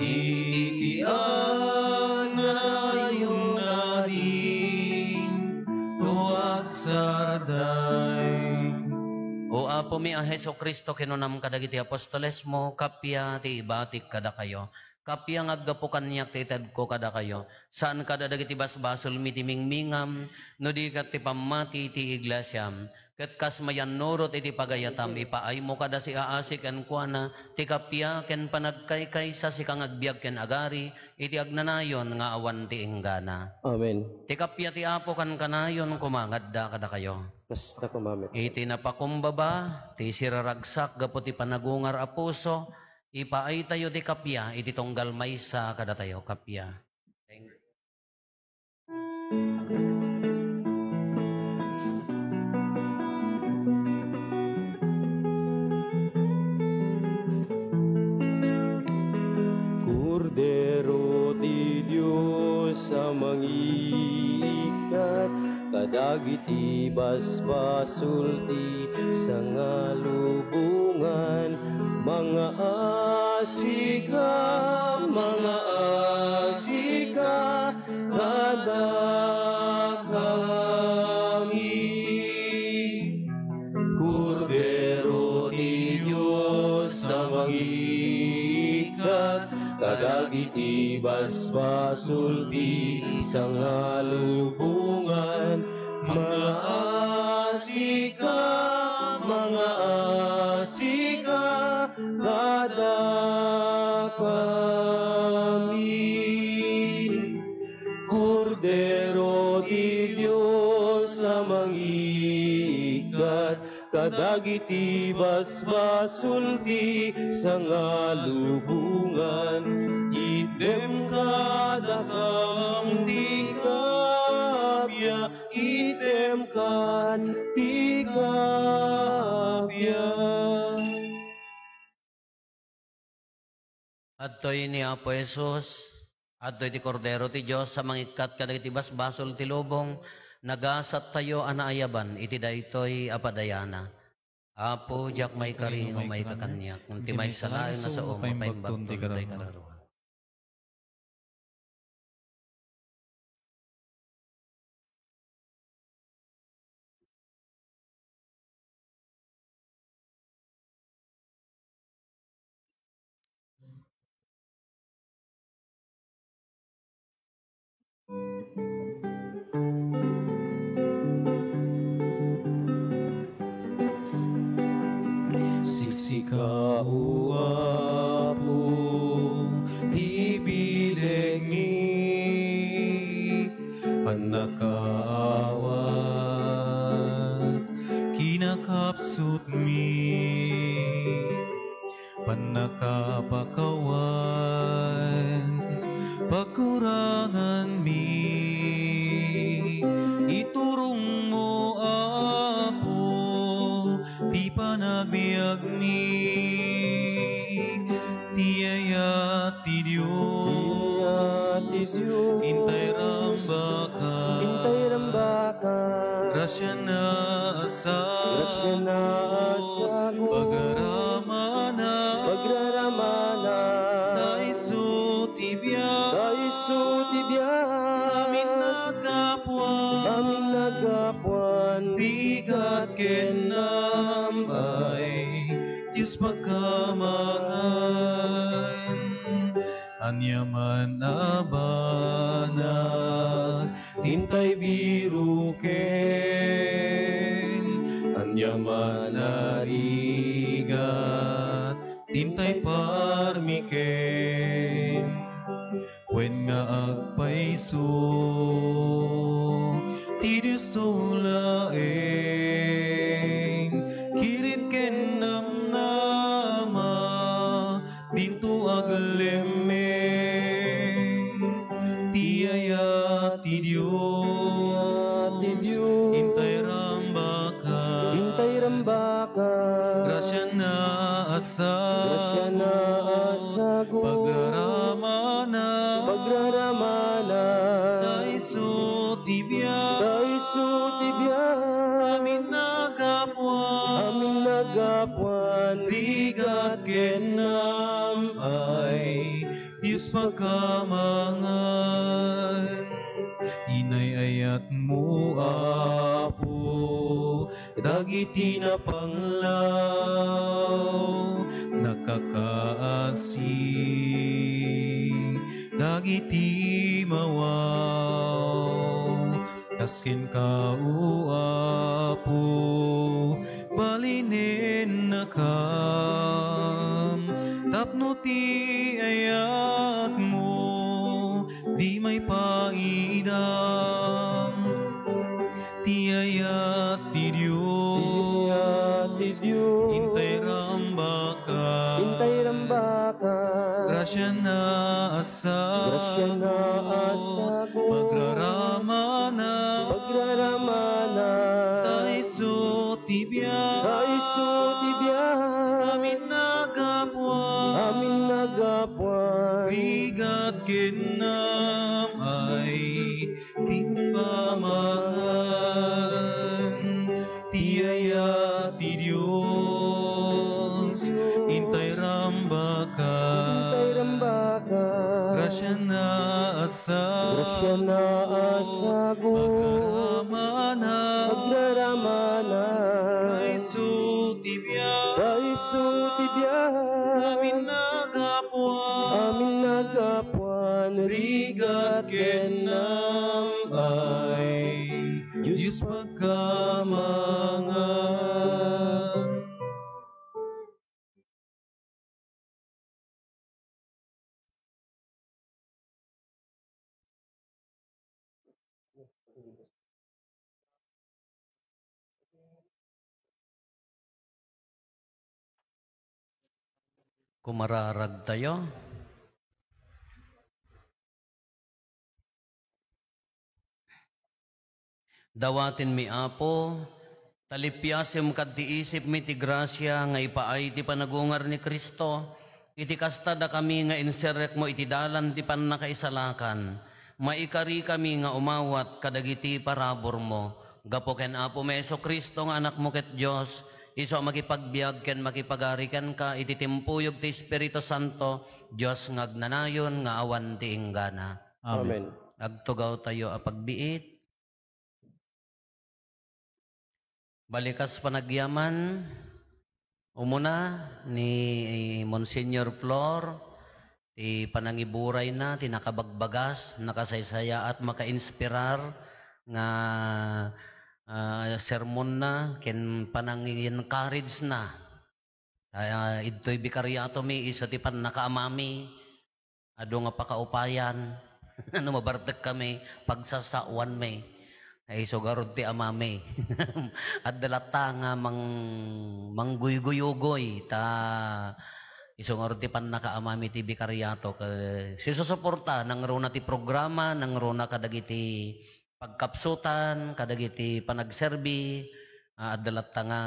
iti agnanayon nadin to agsarday. O Apomi a Jesu-Cristo, kinunam kadagiti apostolesmo, kappia ti ibatik kadakayo. Kappia nga aggapu kaniak ti itedko kadakayo. Saan kada dagiti basbasolmi ti mingmingam, no di ket ti pammati ti iglesiam. Ket kas mayannurot iti pagayatam, ipaaymo kada siaasi kenkuana ti kappia ken panagkaykaysa, sika nga agbiag ken agari iti agnanayon nga awan ti inggana. Amen. Ti kappia ti Apo kankanayon koma nga adda kadakayo. Kasta koma met. Iti napakumbaba ti siraragsak gapu ti panagungar a puso, ipaaytayo ti kappia iti tunggal maysa kadatayo. Kappia. Thank you. Kordero ti Dios a mangiikkat kadagiti basbasol ti sangalubongan, mangaasika, mangaasika kadakami. Kordero ti Dios a mangiikkat kadagiti basbasol ti sangalubongan, mangaasika, mangaasika kadakami. Kordero ti Dios a mangiikkat Kadagiti basbasol ti sangalubongan, itdem kadakam ti kaabia, itdem kad ti kaabia. Adtoy ni Apo Jesus, adtoy ti Kordero ti Dios a mangikkat kadagiti basbasol ti lubong. Nagasattayo a naayaban iti daytoy a padayana. Apo, diak maikari nga umayka kaniak, ngem ti maysa laeng a sao a mapaimbag toy kararua. Sika, O Apo, ti bilegmi, pannakaawat, kinakapsutmi, pannakapakawan, pagkuranganmi. Iturongmo, Apo, ti panagbiagmi. Ti ayat ti Dios. Ti ayat ti Dios. Intay rambaka. Intay rambaka. Grasiana a sago. Grasiana a sago. Pagraramana. Pagraramana. Ta isu ti biag. Ta isu ti biag. Amin nagapuan. Amin nagapuan. Rigat ken nambay. Dios pagkamangan. Ania man a banag, ti intay biroken. Ania man a rigat, ti intay parmiken. Wen nga agpayso ti Diosto laeng, kirit ken namnama, dinto aglemmeng. Ti ayat ti Dios, ti Dios, intay rambaka, intay rambaka. Grasiana a sago. Grasiana a sago. Pagraramana. Pagraramana. Ta isu ti biag. Ta isu ti biag. Amin nagapuan. Amin nagapuan. Rigat ken nambay. Dios pagkamangan. Inay-ayatmo, Apo, dagiti napanglaw, nakakaasi, dagiti mawaw. Kas kenka, O Apo, balinennakam, tapno ti ayatmo di maipaidam. Ti ayat ti Dios. Ti ayat ti Dios. Intay rambaka. Intay rambaka. Grasiana a sago. Grasiana a sago. Pagraramana. Pagraramana. Ta isu ti biag. Ta isu ti biag. Amin nagapuan. Amin nagapuan. Rigat ken namay. Ti pamangan ti ayat ti Dios, intay rambaka. Intay rambaka. Grasiana a sago. Grasiana a sago. Pagraramana. Pagraramana. Kaiso ti biag. Kaiso ti biag. Amin nagapuan. Amin nagapuan. Rigat ken nambay. Dios pagkamangan. Kumararagtayo. Dawatenmi, Apo, ta lipiasem kadti isipmi ti grasia nga ipaay ti panagungar ni Cristo. Iti kasta, dakami nga inserrekmo iti dalan ti pannakaisalakan, maikarikami nga umawat kadagiti paraburmo. Gapu ken Apomi Jesu-Cristo nga Anakmo ket Dios, isu a makipagbiag ken makipagari kenka iti timpuyog ti Espiritu Santo, Dios nga agnanayon nga awan ti inggana. Amen. Amen. Agtugawtayo a pagbiit. Balikas panagyaman, umuna ni Monsignor Flor, ti panangiburayna, ti nakabagbagas, nakasaysayaat, makainspirar nga, ah, sermonna ken panangi-encourage na. Ah, idtoy bikariatomi, isu ti pannakaamami. Adu nga pakaupayan. No mabartekkami, pagsasaoanmi. Ay, isu garud ti amami. Adda latta nga mang-, mangguyguyogoy, ta isu ngarud ti pannakaamami ti bikariato. Ket sisusuporta, nangruna ti programa, nangruna kadagiti pagkapsutan kadagiti panagserbi, ah, adda latta nga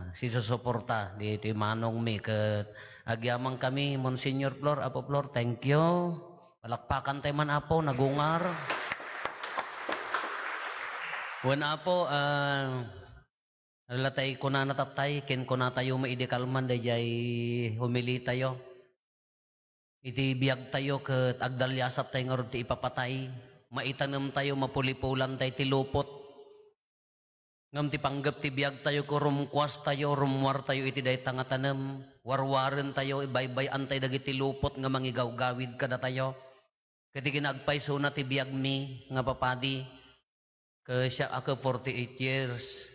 sisusuporta ditoy manongmi ket agyamankami, Monsignor Flor, Apo Flor, thank you. Palakpakan tayo man, Apo, nagungar. Wen, Apo, ah, ala tay kunana tattay, ken kunatayo met idi kalman daydiay homilitayo. Iti biagtayo ket agdaliasat tayo ngarud ti ipapatay. Maitanem tayo, mapulipulan tayo ti lupot. Ngem ti panggep ti biagtayo ket rumkuas tayo, rummuar tayo iti dayta nga tanem. Warwaren tayo, ibaybay-an tayo dagiti lupot nga mangigawgawid kadatayo. Ket ti kinaagpaysona ti biagmi nga papadi, ket siak a ket forty-eight years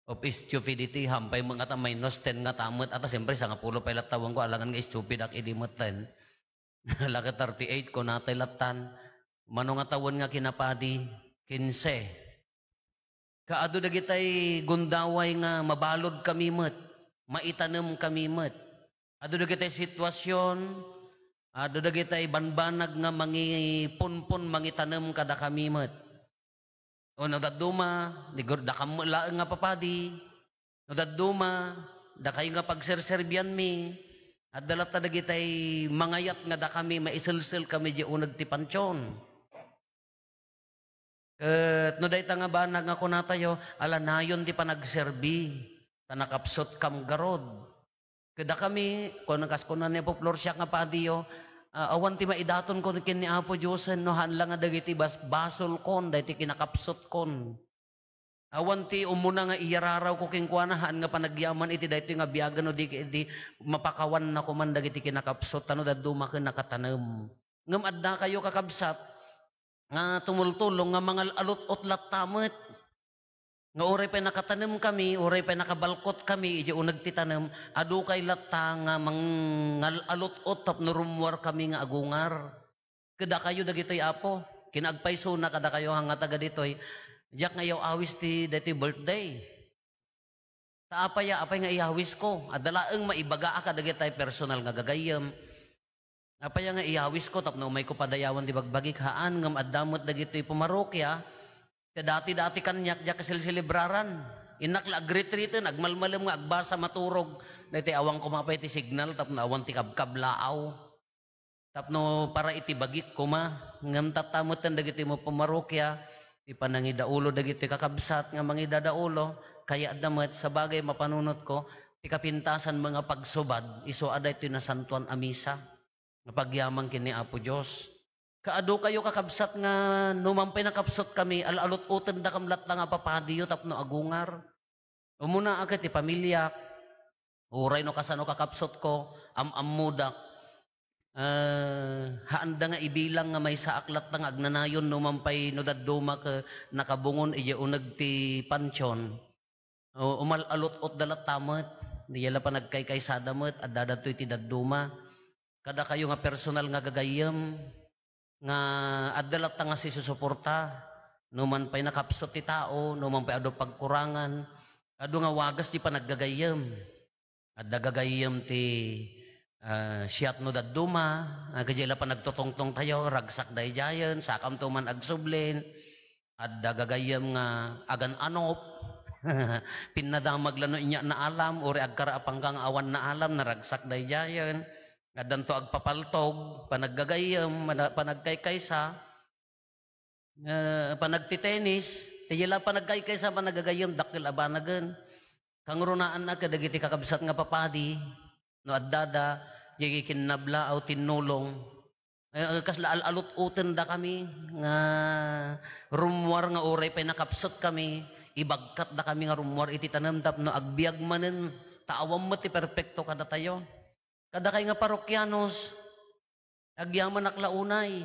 of stupidity, hampay met nga ta minus ten nga ta met, ata siyempre, sangapulo pay latta tawenko, alangan nga stupid ak idi met ten. Ala ket thirty-eight, kunatay lattan. Mano nga tawen nga kinapadi? Kinse. Ket adu dagitay gundaway nga mabaludkami met, maitanemkami met. Adu dagitay sitwasion, adu dagitay banbanag nga mangipunpon, mangitanem kadakami met. O no dadduma, ni gur-, dakam met laeng nga papadi. No dadduma, dakayo nga pagserserbianmi, adda latta dagitay mangayat nga dakami, maiselselkami diay uneg ti pantion. Ket no dayta nga banag nga kunatayo, ala nayon ti panagserbi, ta nakapsutkam garud. Ket dakami, kun kas kuna ni Apo Flor, siak nga padiyo, ah, awan ti maidatonko ken ni Apo Diosen, no haan la nga dagiti basbasolkon, daytoy kinakapsutkon. Awan ti umuna nga iyararawko kenkuana, haan nga panagyaman iti daytoy nga biagen no di, di mapakawanna koman dagiti kinakapsut, ta no dadduma ken nakatanem. Ngem addakayo, kakabsat, nga tumultulong nga mangal-alut-ot latta met. Nga uray pay nakatanemkami, uray pay nakabalkotkami idiay uneg ti tanem, adukay latta nga mangal-alut-ot tapno rummuarkami nga agungar. Kadakayo dagitoy, Apo. Kinaagpaysona kadakayo nga taga ditoy. Diak nga iyaw-awis ti daytoy birthday. Ta apay a, apay nga iyawisko? Adda laeng maibagaak kadagitay personal nga gagayyem. Apay a nga iyawisko tapno umayko padayawan ti bagbagik? Haan, ngem adda met dagitoy pumarokia. Ti dati-dati kaniak, diak kasilsilibraran. Innak la agritriten, agmalmalem nga agbasa, maturog. Daytoy awan koma pay ti signal tapno awan ti kabkablaaw. Tapno para iti bagik koma, ngem tatta metten dagiti mapumarokia, ti panangidaulo dagiti kakabsat nga mangidadaulo, kayatda met, sabagay, mapanunotko, ti kapintasan met nga pagsubad, isu a daytoy nasantoan a misa, nga pagyaman ken ni Apo Dios. Kaadukayo, kakabsat, nga numan pay nakapsutkami, al-alut-otendakam latta nga papadiyo tapno agungar. Umuna a ket ti pamiliak, uray no kasano kakapsutko, am-ammodak. Eh, haanda nga ibilang nga maysaak latta nga agnanayon numan pay no dadduma ket nakabungon idiay uneg ti pantion. O, umal-alut-otda latta met. Diay la panagkaykaysada met, adda datoy ti dadduma. Kadakayo nga personal nga gagayyem, nga adda latta nga sisusuporta, numan pay nakapsut ti tao, numan pay adu pagkurangan, adu nga wagas ti panaggagayyem. Adda gagayyem ti, ah, siat no dadduma, ah, kadiay la panagtutungtong tayo, ragsak daydiayen, sakamto man agsublin, adda gagayyem nga agan-anop, pinnadamag la no inya naalam, uray agkaraapangka nga awan naalam, naragsak daydiayen, addanto agpapaltog, panaggagayyem, mana-, panagkaykaysa, nga panagtitenis, ti la panagkaykaysa, panaggagayyem, dakkel a banagen. Kangrunaanna kadagiti kakabsat nga papadi, no addada, diay kinnabla, aw tinnulong. Eh, eh, kasla al-, alut-utendakami nga rummuar nga uray pay nakapsutkami, ibagkatdakami nga rummuar iti tanem tapno agbiag manen, ta awan met ti perpekto kadatayo. Kadakay nga parokianos, agyamanak la unay.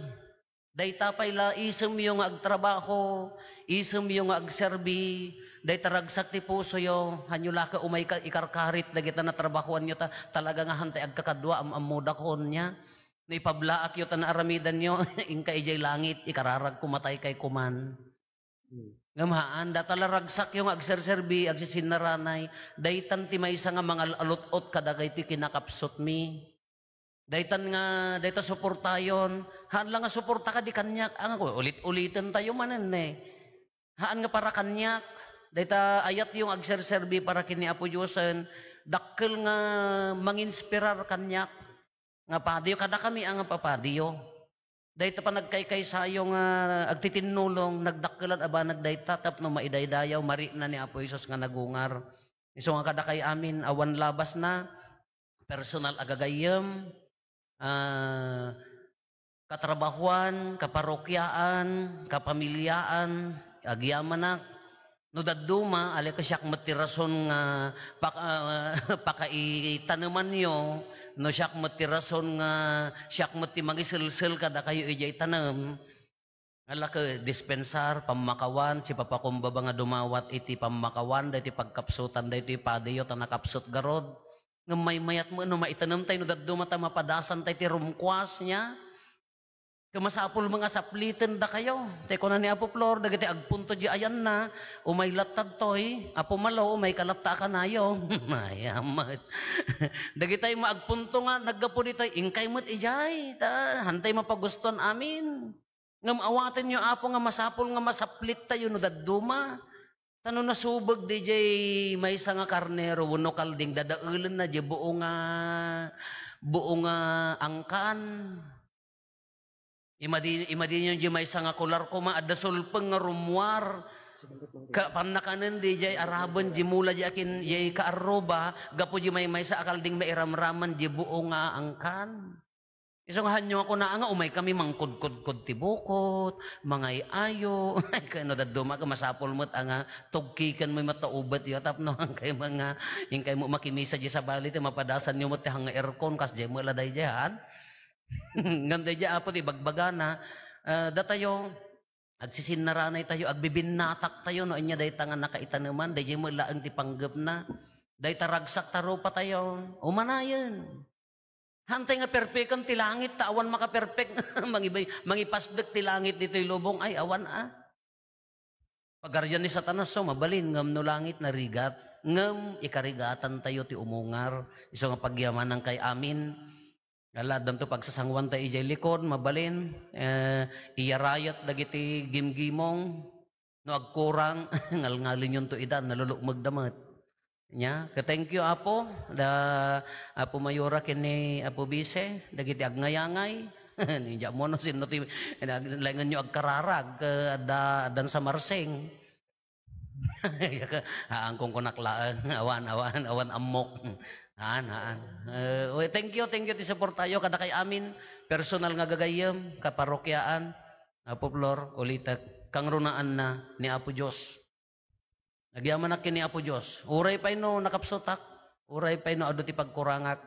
Dayta pay la, isemyo nga agtrabaho, isemyo nga agserbi, dayta ragsak ti pusoyo, hanyo la ka umay ka-, ikarkarit dagita natrabahoanyo ta, talaga nga hantay agkakadua, am-ammodak, nia. No ipablaakyo ta naaramidanyo, inka idiay langit, ikararagko, mataykay koman. Hmm. Ngem haan, data la ragsakyo nga agserserbi, agsisinnaranay, daytan ti maysa nga mangal-alut-ot kadagiti kinakapsutmi. Daytan nga, dayta suportayon, haan la nga suporta kadi kaniak, ah, ulit-uliten tayo manen, eh. Haan nga para kaniak, dayta ayatyo nga agserserbi para ken ni Apo Diosen, dakkel nga manginspirar kaniak. Nga padiyo, kadakami a nga papadiyo. Dayta panagkaykaysayo nga agtitinnulong, nagdakkelan a banag dayta tapno maidaydayaw, marikna ni Apo Jesus nga nagungar. Isu nga kadakay amin, awan labasna, personal a gagayyem, ah, katrabahuan, kaparokiaan, kapamiliaan, agyamanak, no dadduma, alay ka siak met ti rason nga pak-, ah, pakaitanemanyo, no siak met ti rason nga siak met ti mangiselsel kadakayo idiay tanem. Alay ka dispensar, pammakawan, sipapakumbaba nga dumawat iti pammakawan, daytoy pagkapsutan, daytoy padiyo, ta nakapsut garud. Ngem maymayat met no maitanem tay no dadduma ta mapadasan tay ti rumkuas, nia. Ket masapul met nga sapliten dakayo. Tay kuna ni Apo Flor, dagiti agpunto di ayanna, umay latta ditoy, Apo Malo, umay ka latta a kanayo. Ay, amet. Dagitay maagpunto nga naggapu ditoy, inkay met idiay, ta, hantay mapagustuan amin. Ngem awatenyo, Apo, nga masapul nga masaplit tayo no dadduma. Ta no nasubeg diay maysa nga karnero wenno kalding, dadaelenna diay buo nga, buo nga angkan. Imadi-, imadinyo diay maysa nga kular koma, adda sulpeng nga rummuar. Ka-, pannakanen diay araben diay mula diay akin, diay kaarruba, gapu diay maymaysa a kalding mairamraman diay buo nga angkan. Isu nga hanyo nga kuna nga umay kami mangkudkudkod ti bukot, mangay-ayo. Ay, kano dadduma ka masapul met a nga tugkiken met ta ubet yo tapno inkay met nga, inkay met makimisa diay sabali ti mapadasan yo met ti hang nga aircon, kas diay met la daydiay, han? Ngem daydiay, Apo, ti bagbagana, ah, datayo, agsisinnarana tayo, agbibinnatak tayo no ania dayta nga nakaitaneman, daydiay met laeng ti panggepna. Dayta ragsak ta rupa tayo, umanayen. Hantay nga perpeken ti langit, ta awan makaperpek. Mangibay-, mangipasdek ti langit ditoy lubong. Ay, awan, ah. Pagarian ni Satanas, so, mabalin, ngem no langit, narigat. Ngem ikarigatan tayo ti umungar. Isu nga pagyamanan kay amin. Ala, addanto pagsasanguan tayo idiay likod, mabalin. Eh, iyarayat dagiti gimgimong. No agkurang, ngalngalinyon to ida, nalulukmeg da met. Nya, ka-, thank you, Apo. Da, Apo Mayora ken ni Apo Bise, dagiti agnayangay. Ni Jamono, sino ti, laingan nyo agkararag, ka-, adda, addan sa Marsing. Haan, kung kunak laeng. Awan, awan, awan ammok. Haan, haan. Eh, we, thank you, thank you, ti suportayo, kadakay amin, personal nga gagayyem, kaparokiaan. Apo Flor, ulitek, kangrunaanna ni Apo Dios. Agyamanak ken ni Apo Dios. Uray pay no nakapsutak, uray pay no adu ti pagkurangak,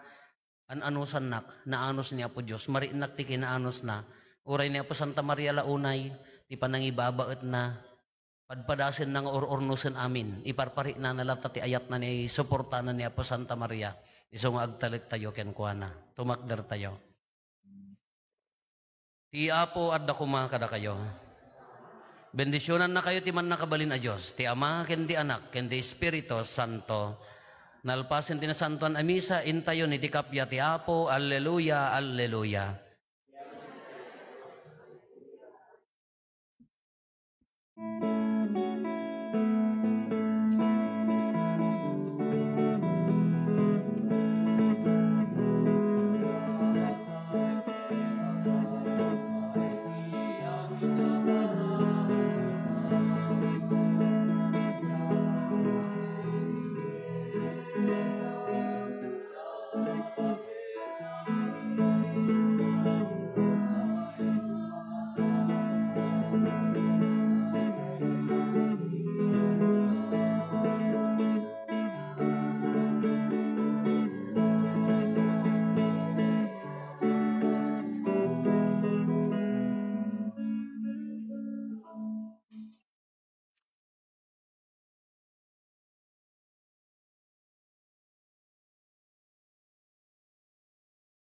an-anusannak, naanus ni Apo Dios. Mariknak ti kinaanusna. Uray ni Apo Santa Maria la unay, ti panangibabaetna, padpadasenna nga ur-urnosen amin. Iparpariknana latta ti ayatna ni suportana ni Apo Santa Maria. Isu nga agtalektayo kenkuana. Tumakdertayo. Ti Apo adda koma kadakayo. Bendisionannakayo ti Mannakabalin a Dios, ti Ama, ken ti Anak, ken ti Espiritu Santo. Nalpasen ti nasantoan a misa, intayon iti kappia ti Apo. Alleluia, alleluia.